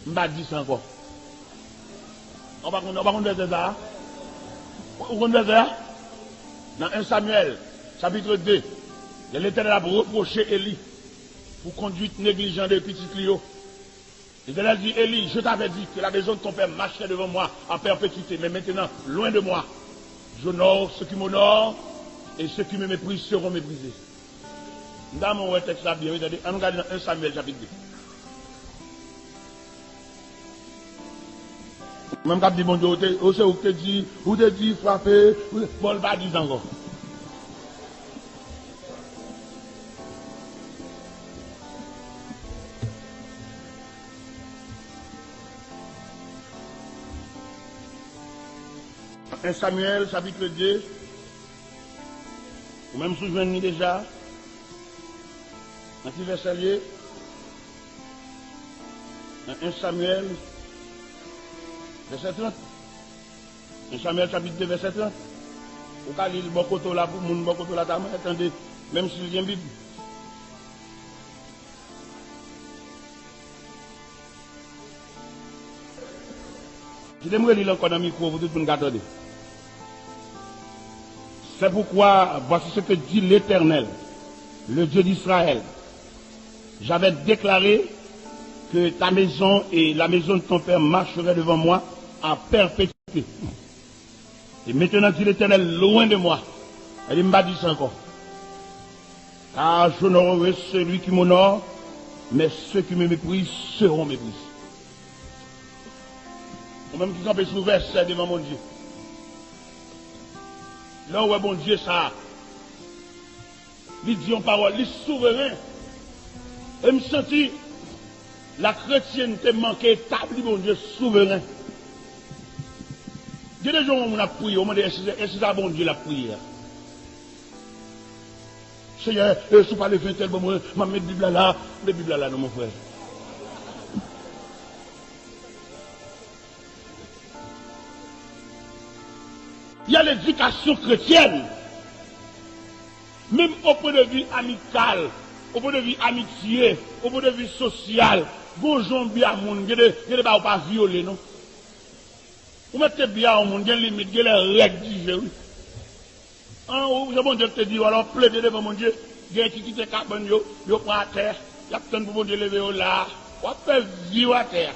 m pa di sa ankò. Ou pa konn, ou pa konn vèsè sa a? Ou konn vèsè a? Nan en Samyèl, chapit de, lè Letènèl ap repwoche Eli pou kondwit neglijan de pitit li yo. L'Éternel dit, Élie, je t'avais dit que la maison de ton père marchait devant moi en perpétuité, mais maintenant, loin de moi, j'honore ceux qui m'honorent et ceux qui me méprisent seront méprisés. M ta renmen w wè tèks la byen, wi, tande. Ann nou gade nan en Samyèl chapit de. Ou menm k ap di Bondye, ou te, ou se ou k te di, ou te di frape, ou te, bon, l pa di sa ankò. En Samyèl, chapit de. Ou menm si w jwenn li deja. Nan ki vèsè l ye? Nan en Samyèl, vèsè trant. En Samyèl chapit de, vèsè trant. Ou ka li l bò kote w la pou moun bò kote w la ta mwen tande, menm si l gen Bib. Kite m reli l ankò nan mikwo pou tout moun ka tande. C'est pourquoi, voici ce que dit l'Éternel, le Dieu d'Israël. J'avais déclaré que ta maison et la maison de ton père marcheraient devant moi à perpétuité. Et maintenant, dit l'Éternel, loin de moi. Li di, m pa di sa ankò. Car j'honorerai celui qui m'honore, mais ceux qui me méprisent seront méprisés. Ou menm ki kanpe sou vèsè devan Bondye. Lè w wè Bondye sa, li di yon pawòl, li souveren. E m santi lakretyente manke etabli Bondye souveren. Gen de jan yon moun ap priye, ou mande, èske, èske se a Bondye l ap priye a? Seyè, e, si w pa leve entèl ban mwen, m ap met Bib la la. Met Bib la la non, mon frè. Il y a l'éducation chrétienne. Menm au point de vue amical, au point de vue amitié, au point de vue social, gon jan w byen a moun, gen de, gen de bagay ou pa vyole, non. Ou mèt te byen a yon moun, gen limit, gen lè règ di je, wi. An, ou, jan Bondye te di, alò plede devan Bondye, gen ki kite kabann yo, yo pran atè, y ap tann pou Bondye leve yo la, w ap fè vi w atè a.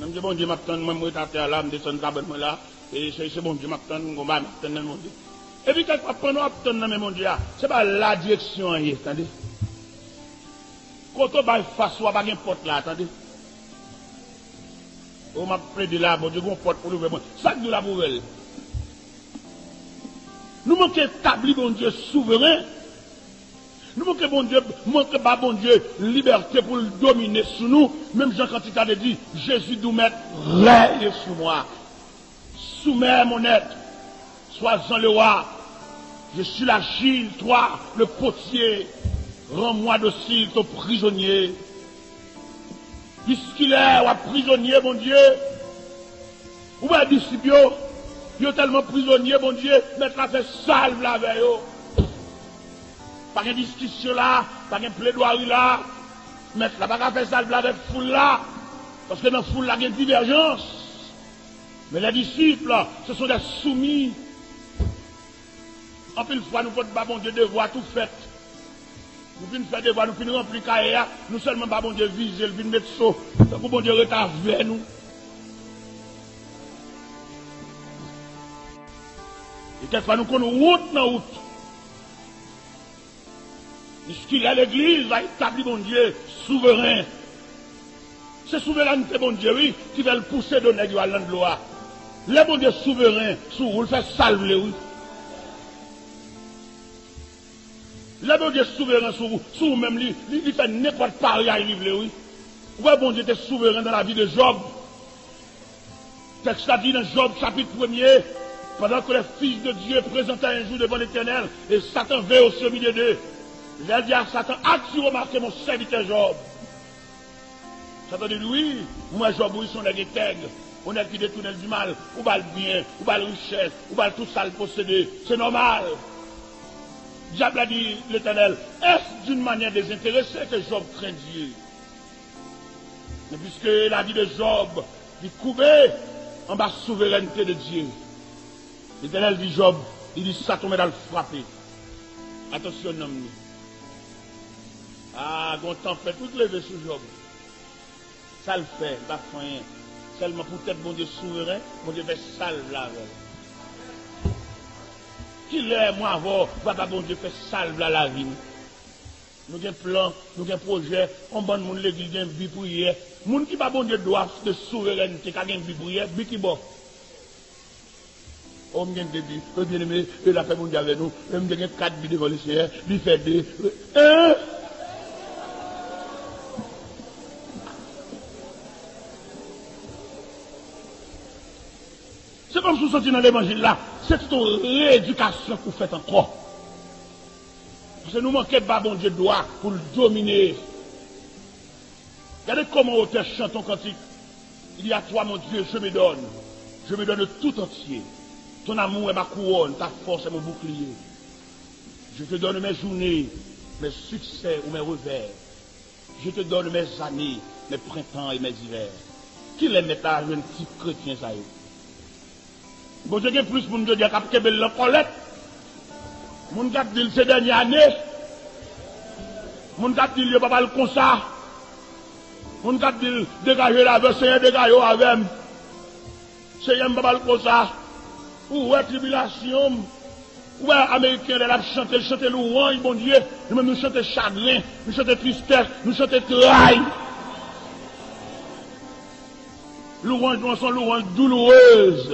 Menm di Bondye, m ap tann, mwen, m ret atè a la, m desann kabann mwen la, e se, se Bondye m ap tann, m gon bagay m ap tann nan Bondye. Epi kèk fwa, pandan w ap tann nan men Bondye a, se pa la direksyon an ye, tande. Kote w bay fas ou a pa gen pòt la, tande. O, m ap plede la, Bondye gon pòt pou l ouvè mwen. Sa k di w la pou ouvè l? Nou manke etabli Bondye souveren. Nou manke Bondye, manke ba Bondye libète pou l domine sou nou. Menm jan kantik la te di, Jezi dou mèt, règne sur moi. Soumets mon être, sois-en le roi. Je suis l'argile, toi le potier. Rends-moi docile, ton prisonnier. Jiskilè w ap prizonye, Bondye? Ou wè disip yo, yo tèlman prizonye, Bondye, mèt la fè salv la avè yo. Pa gen diskisyon la, pa gen pledwari la. Mèt la pa ka fè salv la avèk foul la, paske nan foul la gen divèjans. Men les disciples, ce sont des soumis. Anpil fwa, nou pot ba Bondye devwa tou fèt. Nou fin fè devwa, nou fin ranpli kaye a, nou sèlman ba Bondye vize, l vin met so. Tankou Bondye ret avè nou. E kèk fwa, nou konn wont nan wout. Jiskilè legliz va etabli Bondye souveren. Se souverènte Bondye, wi, ki fè l pouse do nèg yo al nan dlo a. Lè Bondye souveren sou ou, l fè sa l vle, wi. Lè Bondye souveren sou ou, sou ou menm, li, li, li fè nenpòt paryay li vle, wi. Ou wè Bondye te souveren dans la vie de Job. Tèks la di nan Job chapit premye, pendant que les fils de Dieu présentaient un jour devant l'Éternel, et Satan vint aussi au milieu d'eux. Lè l di a Satan, as-tu remarqué mon serviteur Job? Satan di l, wi, m wè Jòb, wi, se yon nèg entèg, yon nèg ki detounen l di mal, ou ba l byen, ou ba l richès, ou ba l tout sa l posede, se nòmal. Dyab la di Letènèl, est-ce d'une manière désintéressée que Job craint Dieu? Men piske lavi de Jòb, li koube anba souverènte de Dye. Letènèl di Jòb, li di, Satan mèt al frape. Atansyon, nanm li. A, gon tanpèt wi k leve sou Jòb. Sa l fè, l pa fè anyen. Sèlman poutèt Bondye souveren, Bondye fè sa l vle avè l. Kilè mwen avè w, papa Bondye fè sa l vle a lavi nou? Nou gen plan, nou gen pwojè, yon bann moun legliz gen bi priyè. Moun ki ba Bondye dwa de souverènte ka gen bi priyè, bi ki bò? O, m gen de bi. E, byeneme, e, lapè Bondye avè nou. E, m te gen kat bi devan Lesenyè, li fè de. E, en? Se kòmsi w santi nan levanjil la, se tout yon reyedikasyon k ou fèt ankò. Se nou manke ba Bondye dwa pou l domine. Gade kòman otè chante yon kantik. Il y a toi, mon Dieu, je me donne. Je me donne tout entier. Ton amour est ma couronne, ta force est mon bouclier. Je te donne mes journées, mes succès ou mes revers. Je te donne mes années, mes printemps et mes hivers. Kilè mèt la jwenn tip kretyen sa yo? Bondye gen plis moun jodi a k ap kenbe l nan kòlèt. Moun k ap di l se dènye ane. Moun k ap di l yo p ap al konsa. Moun k ap di l degaje l avè w, Senyè, degaje w avè m. Senyè, m p ap al konsa. Ou wè tribilasyon m. Ou wè Ameriken lè l ap chante, l chante louwanj Bondye. Nou menm nou chante chagren, nou chante tristès, nou chante tray. Louwanj nou an se yon louwanj doulourez.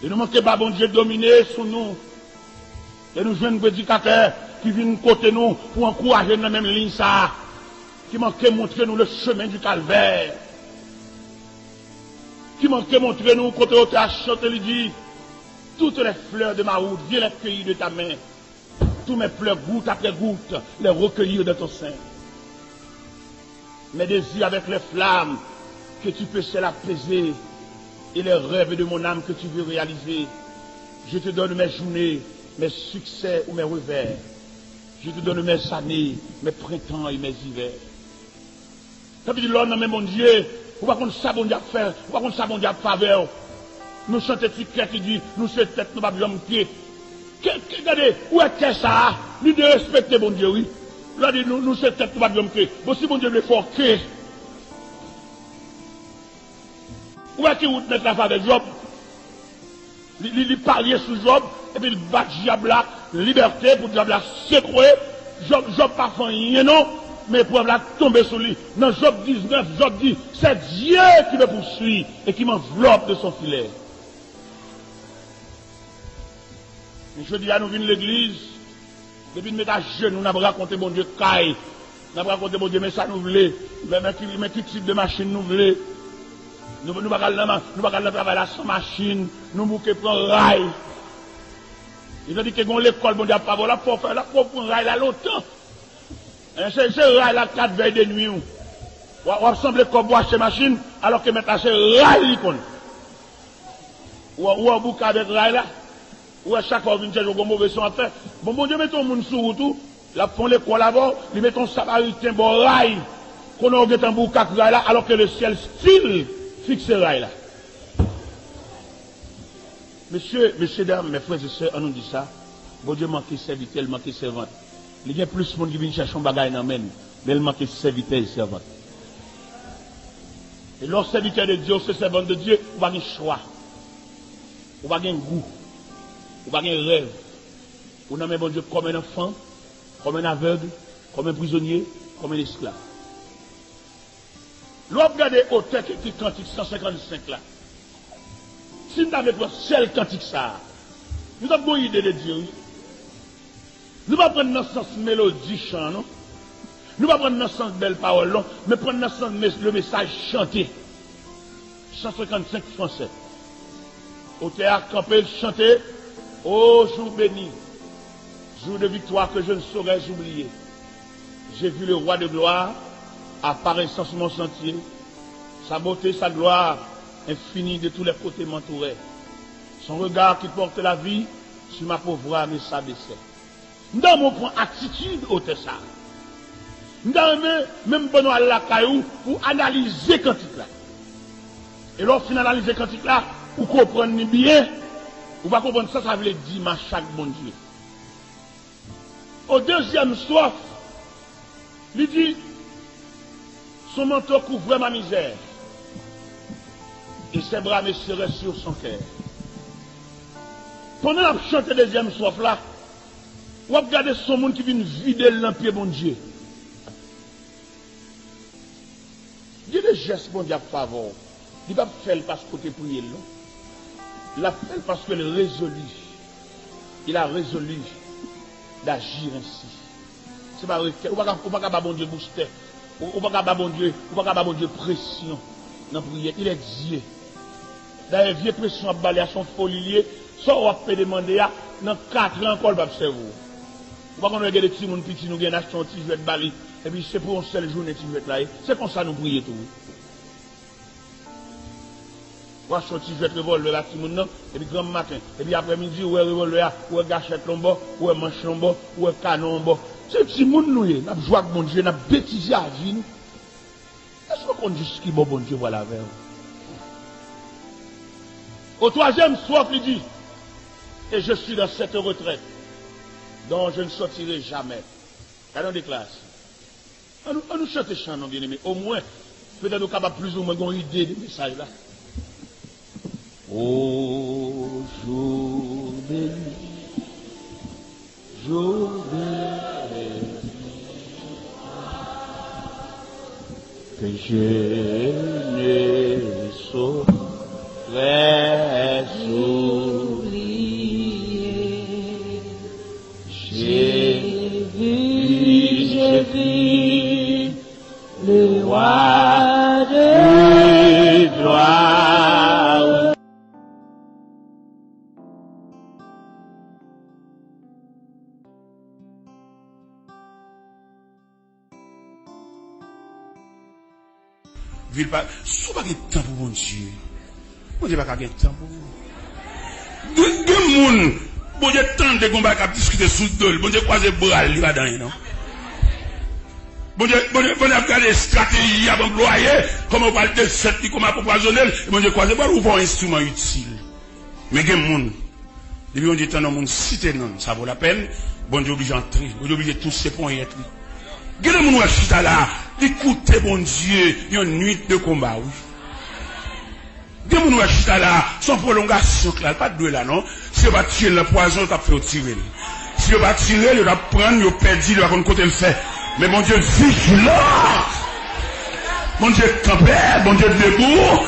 E nou manke ba Bondye domine sou nou. E nou jwenn predikatè ki vin kote nou pou ankouraje n nan menm liy sa a, ki manke montre nou le chemin du calvaire, ki manke montre nou kote otè a chante, li di, toutes les fleurs de ma route, viens les cueillir de ta main. Tous mes pleurs goutte après goutte, les recueillir dans ton sein. Mes désirs avec les flammes que tu peux seul apaiser et les rêves de mon âme que tu veux réaliser. Je te donne mes journées, mes succès ou mes revers. Je te donne mes années, mes printemps et mes hivers. Sa vle di lè w nan men Bondye, ou pa konn sa Bondye ap fè, ou pa konn sa Bondye ap fè avè w. Nou chante ti kè ki di, nou se tèt, nou p ap janm pye. Ke, ke, gade, ou wè kè sa a, li derespekte Bondye, wi. Lè w di nou, nou se tèt, nou p ap janm pye. Bon, si Bondye vle fè w ke, ou wè ki wout mèt la fè avè Jòb? Li, li, li parye sou Jòb, epi l bat dyab la, libète pou dyab la sekwe. Jòb, Jòb pa fè anyen non, men eprèv la tonbe sou li. Nan Jòb diznèf, Jòb di, c'est Dieu qui me poursuit et qui m'enveloppe de son filet. Men jodi a nou vin legliz, depi n met ajenou, n ap rakonte Bondye kay. N ap rakonte Bondye, men sa nou vle. Men, men ki, men ki tip de machin nou vle. Nou, nou pa ka al nan, nou pa ka al nan travay la san machin. Nou bouke pran ray. E tandike gen yon lekòl Bondye ap pavòl, l ap fè w fè, l ap fè w pran ray la lontan. E se, se ray la k ap vèy de nwi w. W ap, w ap sanble kòb wache machin, alòske mèt la se ray li konn. Ou wè, ou wè w bouke avèk ray la. Ou wè chak fwa w vin chèche w gon move son w ap fè. Bon, Bondye mete yon moun sou wout ou, l ap fè yon lekòl avè w, li mete yon Samariten ba w ray. Konnen w gentan bouke ak ray la, alòske le ciel still fikse ray la. Mesye, mesye dam, mes frères et sœurs, ann nou di sa, Bondye manke sèvitè, l manke sèvant. Li gen plis moun ki vin chèche yon bagay nan men l, men l manke sèvitè e sèvant. E lè w sèvitè de Dye, ou se sèvant de Dye, ou pa gen chwa. Ou pa gen gou. Ou pa gen rèv. Ou nan men Bondye kòm en anfan, kòm en avèg, kòm en prizonye, kòm en esklav. Lè w ap gade otè ki ekri kantik san senkannsenk la, si n ta vle pran sèl kantik sa a, nou t ap gen yon ide de Dye, wi. Nou pa pran nan sans melodi chan an, non. Nou pa pran nan sans bèl pawòl, non, men pran nan sans mes-, le mesaj chante. San senkannsenk fransè. Otè a kanpe, l chante, Ô jour béni, jour de victoire que je ne saurais oublier. J'ai vu le roi de gloire apparaissant sur mon sentier. Sa beauté, sa gloire infinie de tous les côtés m'entouraient. Son regard qui porte la vie sur ma pauvre âme s'abaissait. M ta renmen w pran atitid otè sa a. M ta renmen menm ban nou al lakay ou pou analize kantik la. E lè w fin analize kantik la, ou konprann li byen, ou va konprann sa sa vle di mache ak Bondye. O dezyèm estròf, li di, son manteau couvrait ma misère, et ses bras me serraient sur son cœur. Pandan n ap chante dezyèm estròf la, w ap gade se yon moun ki vin vide l nan pye Bondye. Gen de jès Bondye ap fè avè w. Li p ap fè l paske w te priye l, non. L ap fè l paske l rezoli. Il a résolu d'agir ainsi. Se pa rekwè. Ou pa ka, ou pa ka ba Bondye boustè. Ou, ou pa ka ba Bondye, ou pa ka ba Bondye presyon nan priyè. Il est Dieu. Dayè, vye presyon w ap ba li a, se yon foli li ye. Sa w ap pede mande a, Nan katran ankò, l p ap sèvi w. Ou pa konn wè gen de timoun piti, nou gen achte yon ti jwèt ba li, epi se pou yon sèl jounen ti jwèt la ye. Se konsa nou priye tou, wi. Ou achte yon ti jwèt revòlvè ba timoun nan, epi granm maten, epi aprèmidi, ou wè revòlvè a, ou wè gachèt lan yon bò, ou wè manch lan yon bò, ou wè kanon yon bò. Se timoun nou ye, n ap jwe ak Bondye, n ap betize avi nou. Èske w konn jis ki bò Bondye pral avè w? Au troisième strophe, li di, et je suis dans cette retraite dont je ne sortirai jamais. Gade yon deklarasyon. An nou, an nou chante chan non, byeneme. Omwen, petèt ou kapab plizoumwen gen yon ide de mesaj la. Ô jour béni, jour béni, que je ne saurais oublier. J'ai vu, j'ai vu le roi de gloire. Vil pa, si w pa gen tan pou Bondye, Bondye pa ka gen tan pou ou. Gen, gen moun, Bondye tande gen yon bagay k ap diskite sou do l, Bondye kwaze bra l, li pa di anyen non. Bondye, Bondye, Bondye ap gade estrateji y ap anplwaye, kòman yo pral defèt li, kòman y ap anpwazonnen l, e Bondye kwaze bra l, ou pa yon enstriman itil. Men gen moun, depi Bondye tann yon moun site non l, sa vo lapèn, Bondye oblije antre, Bondye oblije touse ponyèt li. Gen de moun w ap chita la, li koute Bondye yon nuit de konba, wi. Gen moun w ap chita la, se yon pwolongasyon k la, l pa t dwe la non. Si yo pa t tiye l nan pwazon, yo t ap fè yo tire l. Si yo pa tire l, yo t ap pran l, yo pèdi l, yo pa konn kote l fè. Men Bondye vijilan. Bondye kanpe, Bondye debou.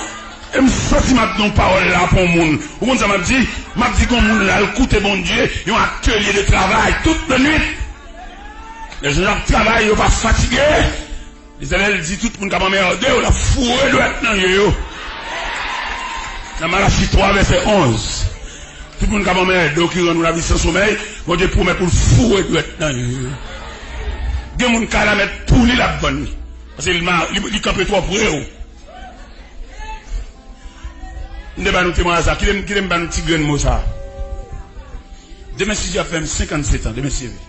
E m santi m ap di yon pawòl la pou yon moun. Ou konn sa m ap di? M ap di gen yon moun la, l koute Bondye, yon atelye de travay, tout lannwit. Lè jan ap travay, yo pa fatige. Letènèl di, tout moun k ap anmède w, l ap foure dwèt nan je yo. Nan Malachi twa, vèsè onz. Tout moun k ap anmède w, ki rann ou lavi san somèy, Bondye pwomèt pou l foure dwèt nan je yo. Gen moun kay la mèt pouli l ap vann li. Paske li, li, li kanpe twò pre w. M te ba nou temwayaj sa. Kite m, kite m ba nou ti grenn mo sa. Demen, si Dye ap fè m senkannsèt an, demen, si Dye vle.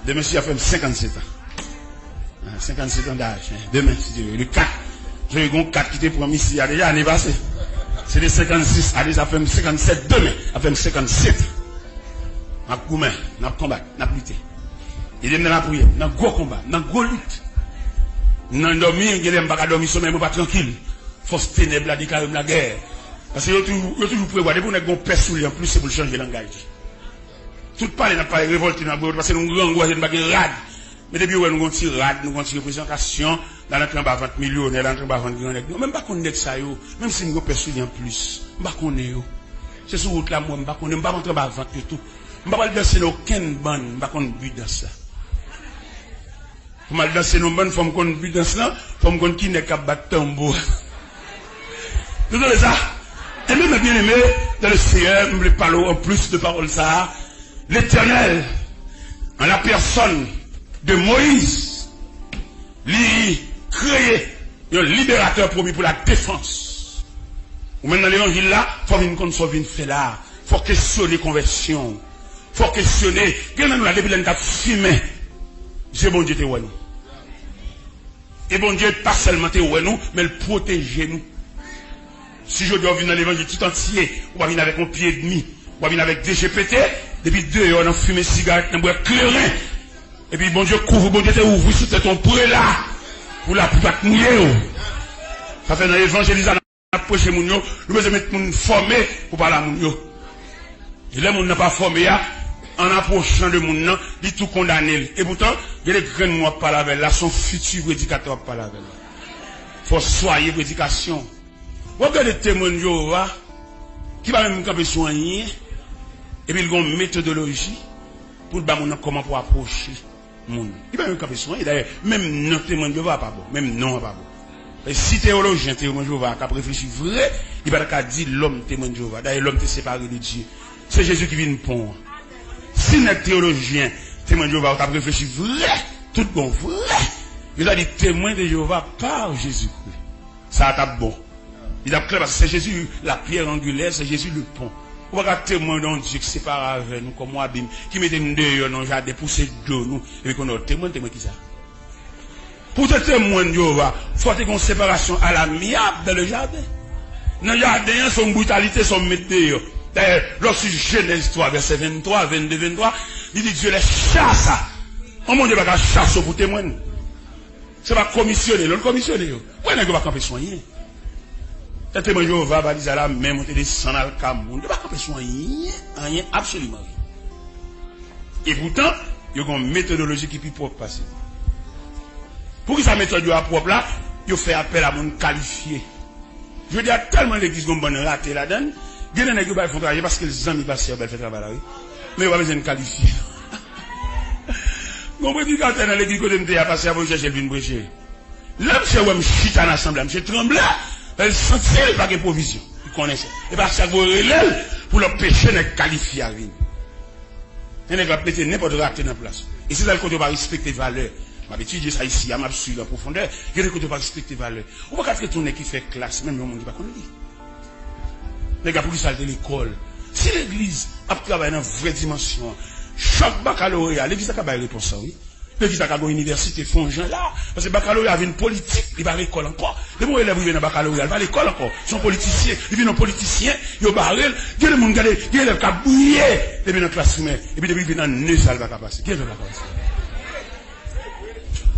Demen, si Dye ap fè m senkannsèt an. Ah, senkannsèt an daj, hein. Demen, si Dye vle. Le kat. Jwe gon kat ki te pran m isi a deja ane pase. Se te senkannsis, ane sa ap fè m senkannsèt, demen ap fè m senkannsèt. M ap goumen, n ap konbat, n ap lite. Ede m nan lapriyè, nan gwo konba, nan gwo lit. M nan dòmi, gen lè m pa ka dòmi, somèy mwen pa trankil. Fòs tenèb la deklare m lagè. Paske yo toujou, yo toujou prevwa, depi yon nèg gon pè sou li anplis, se pou l chanje langaj li. Tout pale n ap pale, revòlte nan bwè, paske nou grangou, paske nou pa gen rad. Men depi yo wè nou gon ti rad, nou gon ti reprezantasyon, l al antre anba vant milyonè, l al antre anba vant gran nèg. Non, men m pa konn nèg sa yo, menm si m gon pè sou li anplis, m pa konnen yo. Se sou wout la m wè m pa konnen, m pa antre anba vant yo tou. M pa pral danse nan okenn bann, m pa konn bi dans la. Pou m al danse nan bann, fò m konn bi dans lan, fò m konn ki nèg k ap bat tanbou. Nou tande sa? Ebyen, mes bien-aimés dans le Seigneur, m vle pale w anplis de pawòl sa a. Letènèl, an la pèsòn de Moyiz, li kreye yon liberatè pwomi pou la defans. Ou menm nan levanjil la, fò w vin konn sa w vin fè la. Fò w kesyone konvèsyon w. Fò w kesyone. Gen nan nou la, depi lè n t ap fimen, je Bondye te wè nou. E Bondye pa sèlman te wè nou, men l pwoteje nou. Si jodi a w vin nan levanjil tout antye, ou pa vin avèk yon pye edmi, ou pa vin avèk de je pete, depi deyò nan fimen sigarèt, nan bwè kleren. Epi Bondye kouvri, Bondye te ouvri sou tèt yon prela pou lapli pa t mouye w. Sa fè nan evanjelizasyon, n ap preche moun yo, nou bezwen met moun fòme pou pale a moun yo. E lè moun nan pa fòme a, an apwochan de moun nan, li tou kondane l. Epoutan, gen de grenn moun w ap pale avè l la, se yon fiti predikatè w ap pale avè l la. Fò w swaye predikasyon. W ap gade Temwen Jewova, ki pa menm kanpe sou anyen, epi l gen yon metodoloji pou l ba moun nan kòman pou apwoche moun. Li pa menm kanpe sou anyen. Dayè, menm non Temwen Jewova a pa bon. Menm non an pa bon. E si teyolojyen Temwen Jewova a t ap reflechi vre, li pa t ka di lòm Temwen Jewova. Dayè, lòm te separe de Dye. Se Jezi ki vin pon an. Si nèg teyolojyen, Temwen de Jewova, yo t ap reflechi vre, tout bon vre, yo ta di Temwen de Jewova pa Jezikri. Sa a t ap bon. Li t ap klè paske se Jezi la pierre angulaire, se Jezi le pon. Ou pa ka temwen de yon Dye ki separe avè nou kòm yon abim, ki mete n deyò nan yon jaden, pouse do nou, epi kounye a w temwen, temwen kisa? Pou w te temwen Jewova, fò te gen yon separasyon à l'amiable dans le jardin. Nan jaden an, se yon britalite, se yon met deyò. Dayè, lè w si Jenèz twa, vèsè venntwa, vennde, venntwa, li di, Dieu les chassa. Yon Bondye pa ka chase w pou temwen l. Se pa komisyone, lè l komisyone yo. Wè nèg yo pa kanpe sou anyen. Tèt Temwen Jewova pa di sa la, men monte desann al ka moun. Yo pa kanpe sou anyen, anyen, absoliman anyen. Epoutan, yo gen yon metodoloji ki pi pwòp pase nou. Poukisa metòd yo a pwòp la? Yo fè apèl a moun kalifye. Jodi a, tèlman legliz gen yon bann rate ladan l, gen de nèg yo bay fon travay paske l zanmi pastè yo, bay fè travay la, wi. Men yo pa bezwen kalifye. Gen yon predikatè nan legliz kote m te ye a, pastè a voye chèche l vin preche. Lè misye wè m chita nan asanble a, misye tranble, lè l santi l pa gen pwovizyon. Li konnen sa. E pastè a voye rele l pou l anpeche nèg kalifye a vini. Gen nèg k ap mete nenpòt rate nan plas. E se sèl kote yo pa respekte valè. M ap etidye sa isi a, m ap swiv an pwofondè. Gen de kote yo pa respekte valè. Ou pa ka trete yon nèg ki fè klas, menm yon moun ki pa konn li. Nèg la, poukisa l te lekòl? Si legliz ap travay nan vrè dimansyon an, chak bakaloreya, legliz la ka bay repons sa, wi. Legliz la ka gen yon inivèsite, fè yon jan la. Paske bakaloreya vin politik, li pa lekòl ankò. Depi yon elèv rive nan bakaloreya, li pa lekòl ankò. Se yon politisyen, li vin yon politisyen, yo bare l. Gen de moun, gade, gen elèv k ap briye depi nan klas primè. Epi depi rive nan ne sa, li pa ka pase. Gen elèv la ka pase.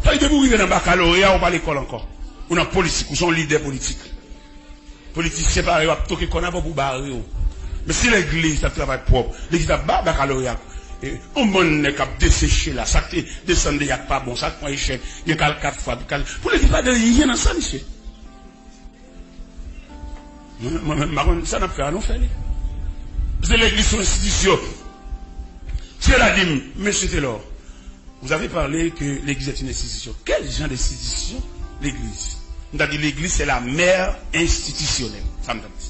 Sa vle di, depi w rive nan bakaloreya, ou pa lekòl ankò. Ou nan politik, ou se yon lidè politik. Politisyen parèy yo ap toke kòn avè w pou bare w. Men si legliz t ap travay pwòp, legliz t ap ba bakaloreya. E, yon bann nèg k ap deseche la, sa k te desann de y ak pa bon, sa k pran echèk, gen k al kat fwa, kal, pou legliz pa gen anyen nan sa, misye. Mwen, mwen menm, m pa konn sa n ap fè a, nou fè li. Se legliz se yon enstitisyon. Si yo ta di m, Mesye Telor, vous avez parlé que l'église est une institution. Quel genre d'institution l'église? M t ap di l'église c'est la mère institutionnelle. Sa m t ap di.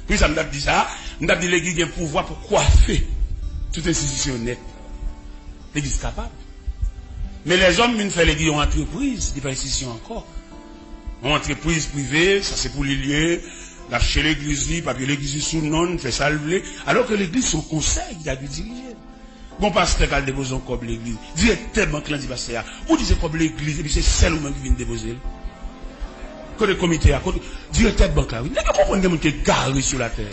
Poukisa m t ap di sa? M t ap di legliz gen pouvwa pou kwafe tout enstitisyon nèt. Legliz kapab. Men lèzòm vin fè legliz yon antrepriz, li pa enstitisyon ankò. Yon antrepriz prive, sa se pou li l ye, l achte legliz li, papye legliz li sou non l, fè sa l vle. Alò ke legliz se yon konsèy ki ta dwe dirije l. Gon pastè k al depoze yon kòb legliz. Direktè bank lan di pastè a, ou di se kòb legliz, epi se sèl ou menm ki vin depoze l. Kote komite a? Kote direktè bank la, wi. Nèg yo konprann gen moun ki egare sou latè.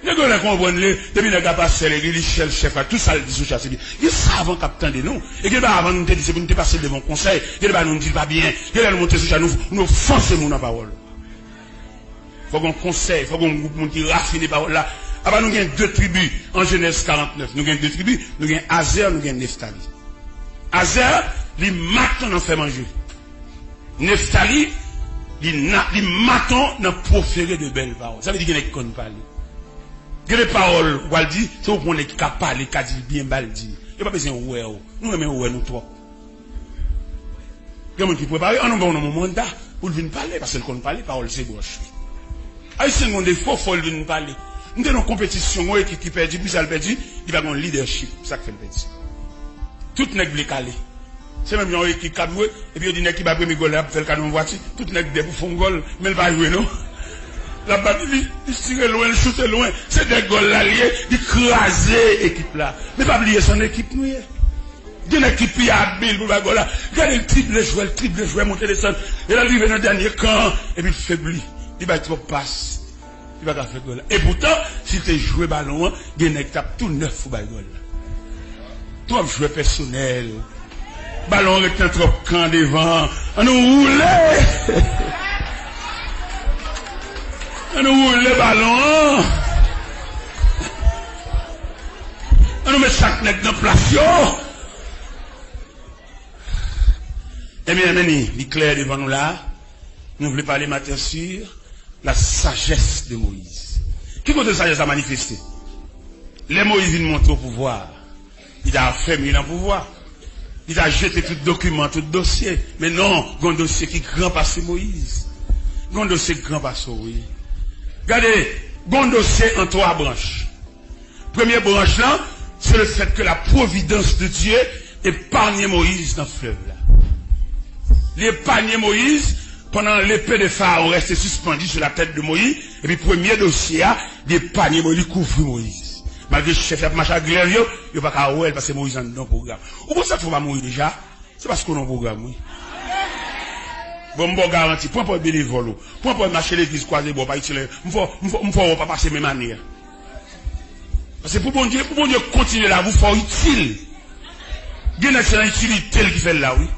Nèg yo lè konprann li, depi nèg la pastè legliz, li chèf, chèf la, tout sa l di sou cha se byen. Gen savan k ap tande nou. E gen bagay avan nou te di, se pou nou te pase l devan yon konsèy. Gen bagay nou di l pa byen. Gen lè nou monte sou cha, nou, nou ofanse moun an pawòl. Fòk gen konsèy, fòk gen gwoup moun ki rafine pawòl la. Apa nou gen de tribi an Jenèz karantnèf. Nou gen de tribi, nou gen Azè, nou gen Neftali. Azè, li maton nan fè manje. Neftali, li, na, li maton nan pwofere de bèl pawòl. Sa vle di gen nèg ki konn pale. Gen de pawòl, ou pral di, se ou pran nèg ki ka pale, ka di l byen, ba l di. Yo pa bezwen wè w. Nou renmen wè nou twòp. Gen moun ki prepare, an nou ba w nan yon manda pou l vin pale, paske l konn pale, pawòl se bwòch li. Ayisyen gen yon defo, fò l vin pale. M te nan yon konpetisyon, yon ekip ki pèdi, poukisa l pèdi? Li pa gen yon lidèchip, sa k fè l pèdi. Tout nèg vle kale. Se menm jan yon ekip k ap jwe, epi yo di nèg ki bay premye gòl la ap fè l kado yon vwati, tout nèg dè pou fè yon gòl, men l pa jwe non. L ap bat, li, li tire lwen, li choute lwen. Se dèyè gòl la l ye, li kraze ekip la. Men pa bliye se yon ekip nou ye. Gen nèg ki pi abil pou bay gòl la. Gade l drible jwè, l drible jwè, monte desann. E lè l rive nan dènye kan an, epi l febli. Li bay twòp pas. Li pa ka fè gòl la. Epoutan, si l te jwe balon an, gen nèg t ap tou nèf pou bay gòl la. Twòp jwè pèsonèl. Balon an ret nan twòp kan devan. Ann nou woule! Ann nou woule balon an! Ann nou met chak nèg nan plas yo! Ebyen, men li, li klè devan nou la. Nou vle pale maten sur la sagesse de Moïse. Ki kote sajès la manifeste? Lè Moyiz vin monte o pouvwa, li t afèmi nan pouvwa. Li t a jete tout dokiman, tout dosye. Men non, gen yon dosye ki gran pase Moyiz. Gen yon dosye ki gran pase w, wi. Gade, Gon dosye an twa branch. Premye branch lan, se le fèt ke la pwovidans de Dye epanye Moyiz nan flèv la. Li epanye Moyiz pandan lepe de Farawon reste sispann sou latèt de Moyiz, epi premye dosye a, li epanye Moyiz, li kouvri Moyiz. Malgre chèf y ap mache ak glèv yo, yo pa ka wè l paske Moyiz anndan pwogram. Ou panse sa fè w pa mouri deja? Se paske w nan pwogram, wi. Bon, m ba w garanti, pran pa w benevòl ou. Pran pa w mache legliz kwaze bò, pa itilize. M fè w, m fè w, m fè w wè w pa pase menm ane a. Paske pou Bondye, pou Bondye kontinye lave w, fò w itil. Gen nèg se nan itilite l ki fè l la, wi.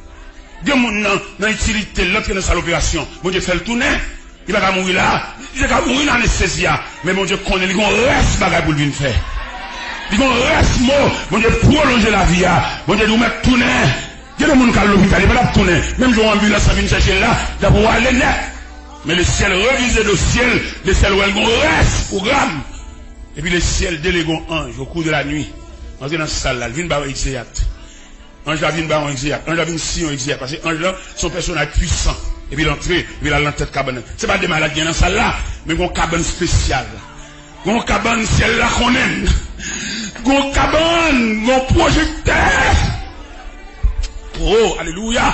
Gen moun nan, nan itilite l, l antre nan sal operasyon. Bondye fè l tounen. Li pa ka mouri la. Li te ka mouri nan anestezi a. Men Bondye konnen li gon rès bagay pou l vin fè. Li gon rès mo. Bondye pwolonje lavi a. Bondye di w mèt tounen. Gen de moun k al lopital, li pa t ap tounen. Menm jan yon anbilans ap vin chèche l la, l ap wale nèt. Men lesyèl revize dosye l, lesyèl wè l gon rès pwogram. Epi lesyèl delege yon anj, au cours de la nuit, antre nan sal la, l vin ba yon egzeyat. Anj la vin ba yon egzeyat, anj la vin siyen yon egzeyat, paske anj lan se yon pèsonaj pwisan. Epi l antre, epi l al nan tèt kabann nan. Se pa de malad ki gen nan sal la, men gon kabann espesyal. Gon kabann syèl la konnen. Gon kabann, gon pwojektè. Oh, alelouya.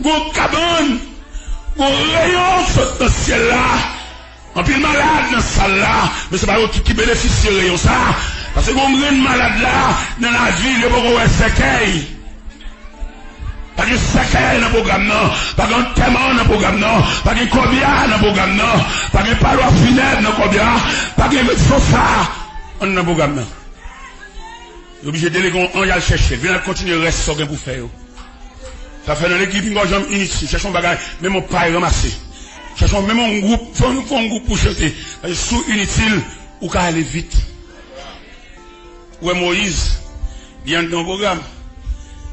Gon kabann, gon reyon sot nan syèl la. Anpil malad nan sal la, men se pa yo tout ki benefisye reyon sa. Paske gon grenn malad la, nan lavi l, yo poko wè sèkèy. Pa gen sèkèy nan pwogram nan. Pa gen antèman nan pwogram nan. Pa gen kòbya nan pwogram nan. Pa gen palwa finèb nan kòbya. Pa gen zofa anndan pwogram nan. Yo oblije delege yon anj al chèche l. Vin al kontinye rès sa w gen pou fè yo. Sa fè nan legliz, pinga w janm initil. Chèche yon bagay, menm yon pay ranmase. Chèche yon, menm yon gwoup, fè yon, fè yon gwoup pou chante. Paske si w initil, ou ka ale vit. Ou wè Moyiz, li anndan yon pwogram.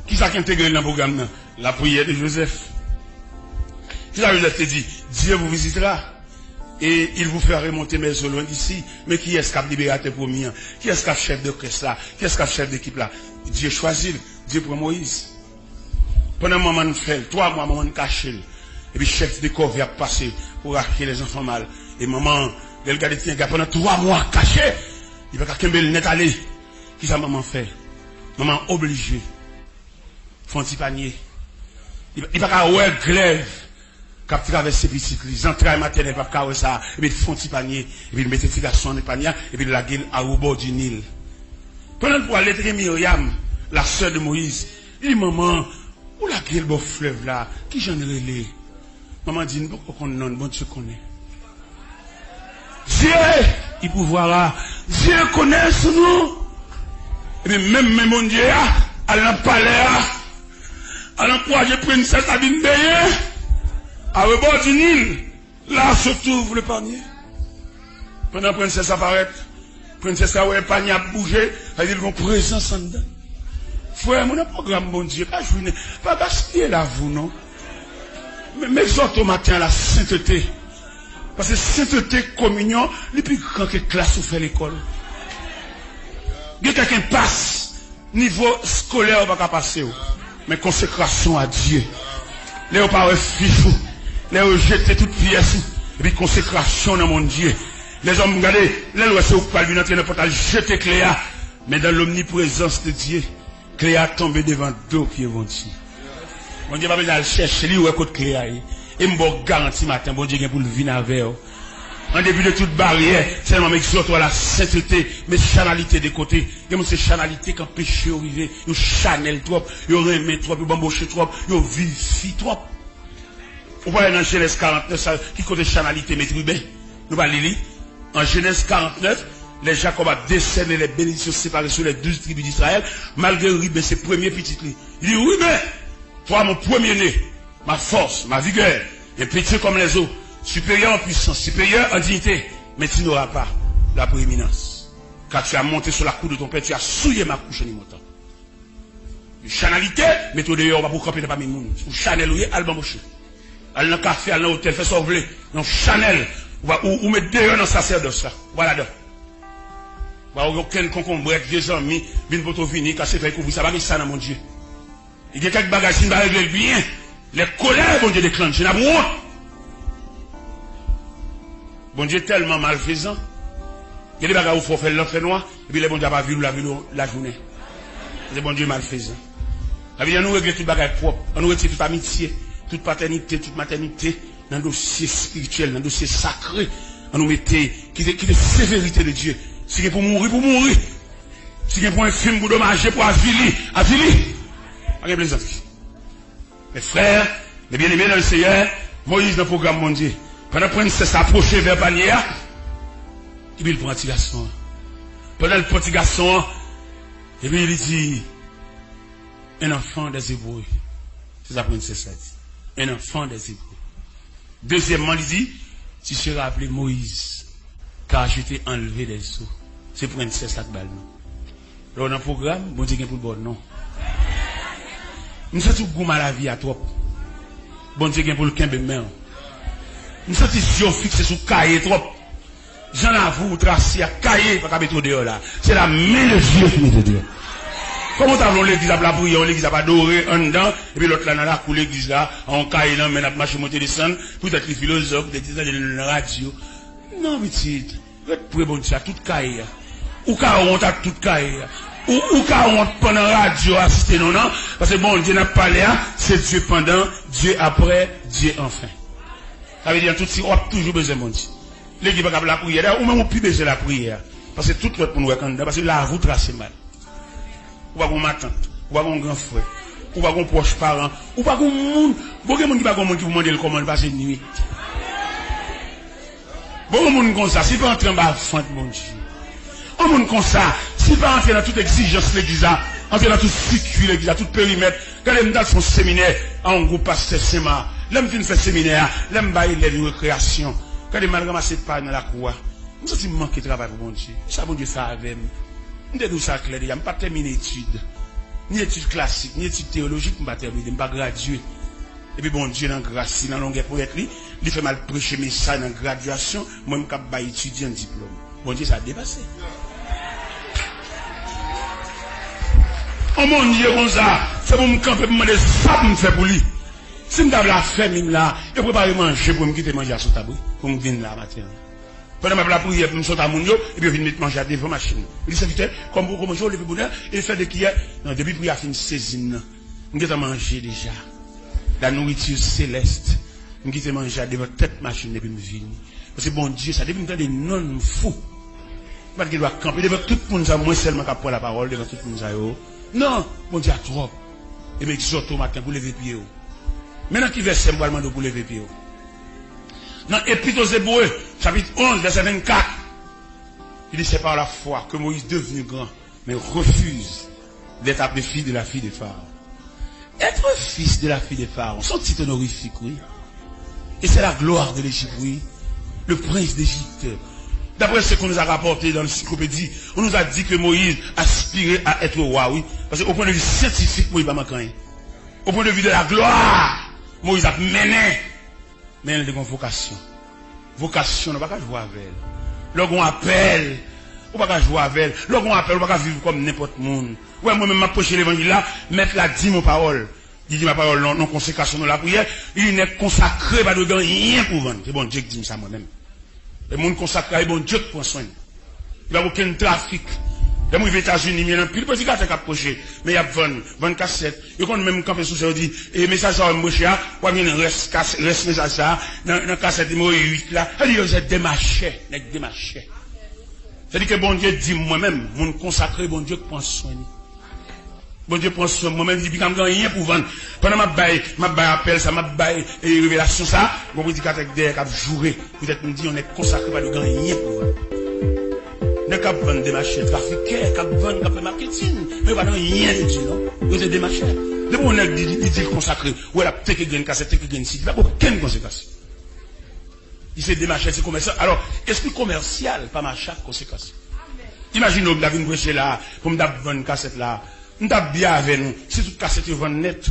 Kisa ki entegre l nan pwogram nan? Lapriyè de Jozèf. Kisa Jozèf te di? Dieu vous visitera et il vous fera remonter mes os loin d'ici. Men kiyès k ap liberatè pwomi an? Kiyès k ap chèf dòkès la? Kiyès k ap chèf dekip la? Dye chwazi l. Dye pran Moyiz. Pandan manman n fè l, twa mwa manman n kache l. Epi chèf de kòve ap pase pou rache lèzanfan mal. E manman an, lè l gade ti nèg la pandan twa mwa kache, li pa ka kenbe l nèt ale. Kisa manman fè? Manman an oblije fè yon ti panye. Li, li pa ka wè glèv k ap travèse pitit li. Zantray matènèl p ap ka wè sa. Epi l fè yon ti panye. Epi l mete ti gason an nan panye a. Epi l lage l a rebò di Nil. Pandan l pwale, te gen Miryam, la sè de Moyiz. Li di, manman, ou lage l bò flèv la, kijan l rele? Manman di, n poko konn non l, Bondye konnen. Dieu, il pourvoira. Dieu connaît son nom. Epi menm men Bondye a, al nan palè a, al ankouraje prensès la vin benyen a rebò di Nil. Là se trouve le panier. Pandan prensès la parèt, prensès la wè panye ap bouje, sa vle di l gon prezans anndan. Frè m, ou nan pwogram Bondye, pa jwi, pa gaspiye lavi w non. Men, men egzòte w maten an la sentete. Paske sentete, kominyon, li pi gran ke klas ou fè lekòl. Gen kèk enpas. Nivo eskolè yo pa ka pase w. Men konsekrasyon a Dye. Lè yo pa wè fich ou, lè yo jete tout pyès ou, epi konsekrasyon nan Bondye. Lèzòm gade, lè l wè se ou k pral vin antre nan pòt la, l jete kle a. Men dans l'omniprésence de Dieu, kle a tonbe devan do pye Bondye. Bondye pa bezwen al chèche, li wè kot kle a ye. E m ba w garanti maten, Bondye gen pou l vin avè w. An depi de tout baryè, sèlman m egzòte w a la sentete, met chanalite de kote. Gen moun se chanalite k anpeche yo rive, yo chanèl twòp, yo renmen twòp, yo banboche twòp, yo viv fi twòp. Ou pa wè nan Jenèz karantnèf, sa, ki kote chanalite met Riben? Nou pa li li? An Jenèz karantnèf, lè Jakòb ap desène les bénédictions séparées sur les douze tribus d'Israël, malgre Riben se premye pitit li, li di, Riben, toi mon premier-né, ma force, ma vigueur, et petit comme les eaux, supérieur en puissance, supérieur en dignité, mais tu n'auras pas la prééminence. Car tu as monté sur la cour de ton père, tu as souillé ma couche en y montant. Chanalite, mete w deyò, ou pa pou kanpe nan pami moun. Ou chanèl ou ye, al banboche. Al nan kafe, al nan otèl, fè sa w vle. Nan chanèl, ou, pa, ou, ou met deyò nan sasèdòs la. Ou pa ladan. Pa gen okenn konkonbrèt, vye zanmi, vin poto vini, kase fèy kouvri, sa pa gen sa nan Bondye. Li gen kèk bagay, si n pa regle l byen, lè kolè Bondye deklanche, n ap wont. Bondye tèlman malfezan, Gen de bagay ou fè, w fè l nan fènwa, epi lè Bondye ap avili w, l avili w lajounen. Se Bondye malfezan. Sa vle di, ann nou regle tout bagay pwòp. Ann nou retire tout amitye, tout patènite, tout matènite nan dosye espirityèl, nan dosye sakre. Ann nou mete, kite, kite severite de Dye. Si gen pou mouri, pou mouri. Si gen pou enfim, pou domaje, pou avili, avili. Pa gen plezantri. Mes frères, mes bien-aimés dans le Seigneur, Moyiz nan pwogram Bondye. Pandan prensès la apwoche vè panye a, epi l pran ti gason an. Pandan l pran ti gason an, epi li di, un enfant des Hébreux. Se sa prensès la di. Un enfant des Hébreux. Dezyèmman, li di, tu seras appelé Moïse, car je t'ai enlevé des eaux. Se prensès la k ba l non. Lè w nan pwogram, Bondye gen pou l ba w non. M santi w gou malavi a twòp. Bondye gen pou l kenbe men w. M santi zye w fikse sou kaye twòp. Jan lavi w trase a, kaye pa ka mete w deyò la. C'est la main de Dieu qui met w deyò. Kòman w ta vle yon legliz ap lapriyè, yon legliz ap adore anndan, epi lòt la nan lakou legliz la, a yon kaye nan men l ap mache monte desann, poutèt li filozòf, poutèt li tande nou nan radyo. Non, pitit. Ret pre Bondye a tout kaye a. Ou ka wont ak tout kaye a. Ou, ou ka wont pandan radyo a site non nan, paske Bondye n ap pale a, se Dye pandan, Dye aprè, Dye anfen. Sa vle di, an tout si w ap toujou bezwen Bondye. Legliz pa ka ap lapriyè. Dayè, ou menm ou pi bezwen lapriyè a. Paske tout lòt moun wè k anndan, paske lavi w trase mal. Ou pa gon matant, ou pa gon gran frè, ou pa gon pwòch paran, ou pa gon moun. Bon, gen moun ki pa gon moun ki pou mande l kòman l pase nwit. Bon, yon moun konsa, si pa antre anba vant Bondye. Yon moun konsa, si pa antre nan tout egzijans legliz la, antre nan tout sikui legliz la, tout perimèt. Gade, m t al fè yon seminè a yon gwoup pastè Senma. Lè m fin fè seminè a, lè m bay elèv yo rekreyasyon, gade, m al ranmase pay nan lakou a. M santi m manke travay pou Bondye. Kisa Bondye fè avè m? M te di w sa klè deja, m pa tèmine etid. Ni etid klasik, ni etid teyolojik, m pa tèmine, m pa gradye. Epi Bondye nan gras li, nan longè ponyèt li, li fè m al preche mesaj nan gradyasyon, mwen m k ap bay etidyan diplòm. Bondye sa depase. On Bondye konsa, se pou m kanpe, pou m mande sa pou m fè pou li. Si m ta vle afèmi m la, yo prepare manje pou m kite manje a sou tab, wi, pou m vin la maten an. Pandan m ap lapriyè pou m sot a moun yo, epi yo vin met manje a devan machin nan. Li di, sèvitè, kòm poko manje, ou leve bonè, e fè de kiyè. Non, depi pri a fin sezi m nan, m gentan manje deja. La nourriture céleste. M kite manje a devan tèt machin epi m vini. Paske Bondye sa, depi m tande non l, m fou. M pa t gen dwa kanpe devan tout moun sa, mwen sèlman k ap pran lapawòl devan tout moun sa yo. Non, Bondye a twòp. E m egzòte w maten pou leve pye w. Men nan ki vèsè m pral mande w pou leve pye w. Nan Epit aux Hébreux, chapit onz, vèsè vennkat, li di, c'est par la foi que Moïse, devenu grand, mais refuse d'être appelé fils de la fille de Pharaon. Être fils de la fille de Pharaon, se yon tit onorifique, wi. Et c'est la gloire de l'Égypte, oui. Le prince d'Égypte. D'après ce qu'on nous a rapporté dans l'encyclopédie, on nous a dit que Moïse aspirait à être roi, oui. Parce qu'au point de vue scientifique, Moïse pa manke anyen. Au point de vue de la gloire, Moïse ap mennen. Men li te gen yon vokasyon. Vokasyon, nou pa ka jwe avè l. Lè w gen yon apèl, ou pa ka jwe avè l. Lè w gen yon apèl, ou pa ka viv kòm nenpòt moun. Ou wè, mwen menm, m ap preche levanjil la, mèt la di m yon pawòl. Li di m yon pawòl nan, nan konsekrasyon, nan lapriyè. Li di, nèg konsakre pa dwe gen anyen pou vann. Se Bondye ki di m sa mwen menm. E moun konsakre a, e Bondye k pran swen l. Li pa gen okenn trafik. Lè m rive Etazini, m jwenn anpil predikatè k ap preche, men y ap vann, vann kasèt. Yo konn menm kanpe sou sèn, yo di, e mesaj sa a m preche a, w ap jwenn rès kas-, rès mesaj sa a nan, nan kasèt nimewo uit la. Sa di yo se demachè, nèg demachè. Sa di ke Bondye di m mwen menm, moun konsakre, Bondye k pran swen li. Bondye pran swen mwen, men li di, piga m gen anyen pou vann. Pandan m ap bay, m ap bay apèl sa, m ap bay, e, revelasyon sa, gon predikatè k dèyè k ap joure. Poutèt m di, yon nèg konsakre pa dwe gen anyen pou vann. Nèg k ap vann, demachè, trafikè, k ap vann, k ap fè maketin, men yo pa nan anyen de Dye, non. Yo se demachè. Depi yon nèg di, li di l konsakre, ou wè l ap teke grenn kasèt, teke grenn sidi, pa gen okenn konsekans. Li se demachè, se komèsan. Alò, espri komèsyal pa mache ak konsekans. Imajine w, m ta vin preche la, pou m t ap vann kasèt la. M t ap byen avè nou, si tout kasèt yo vann nèt.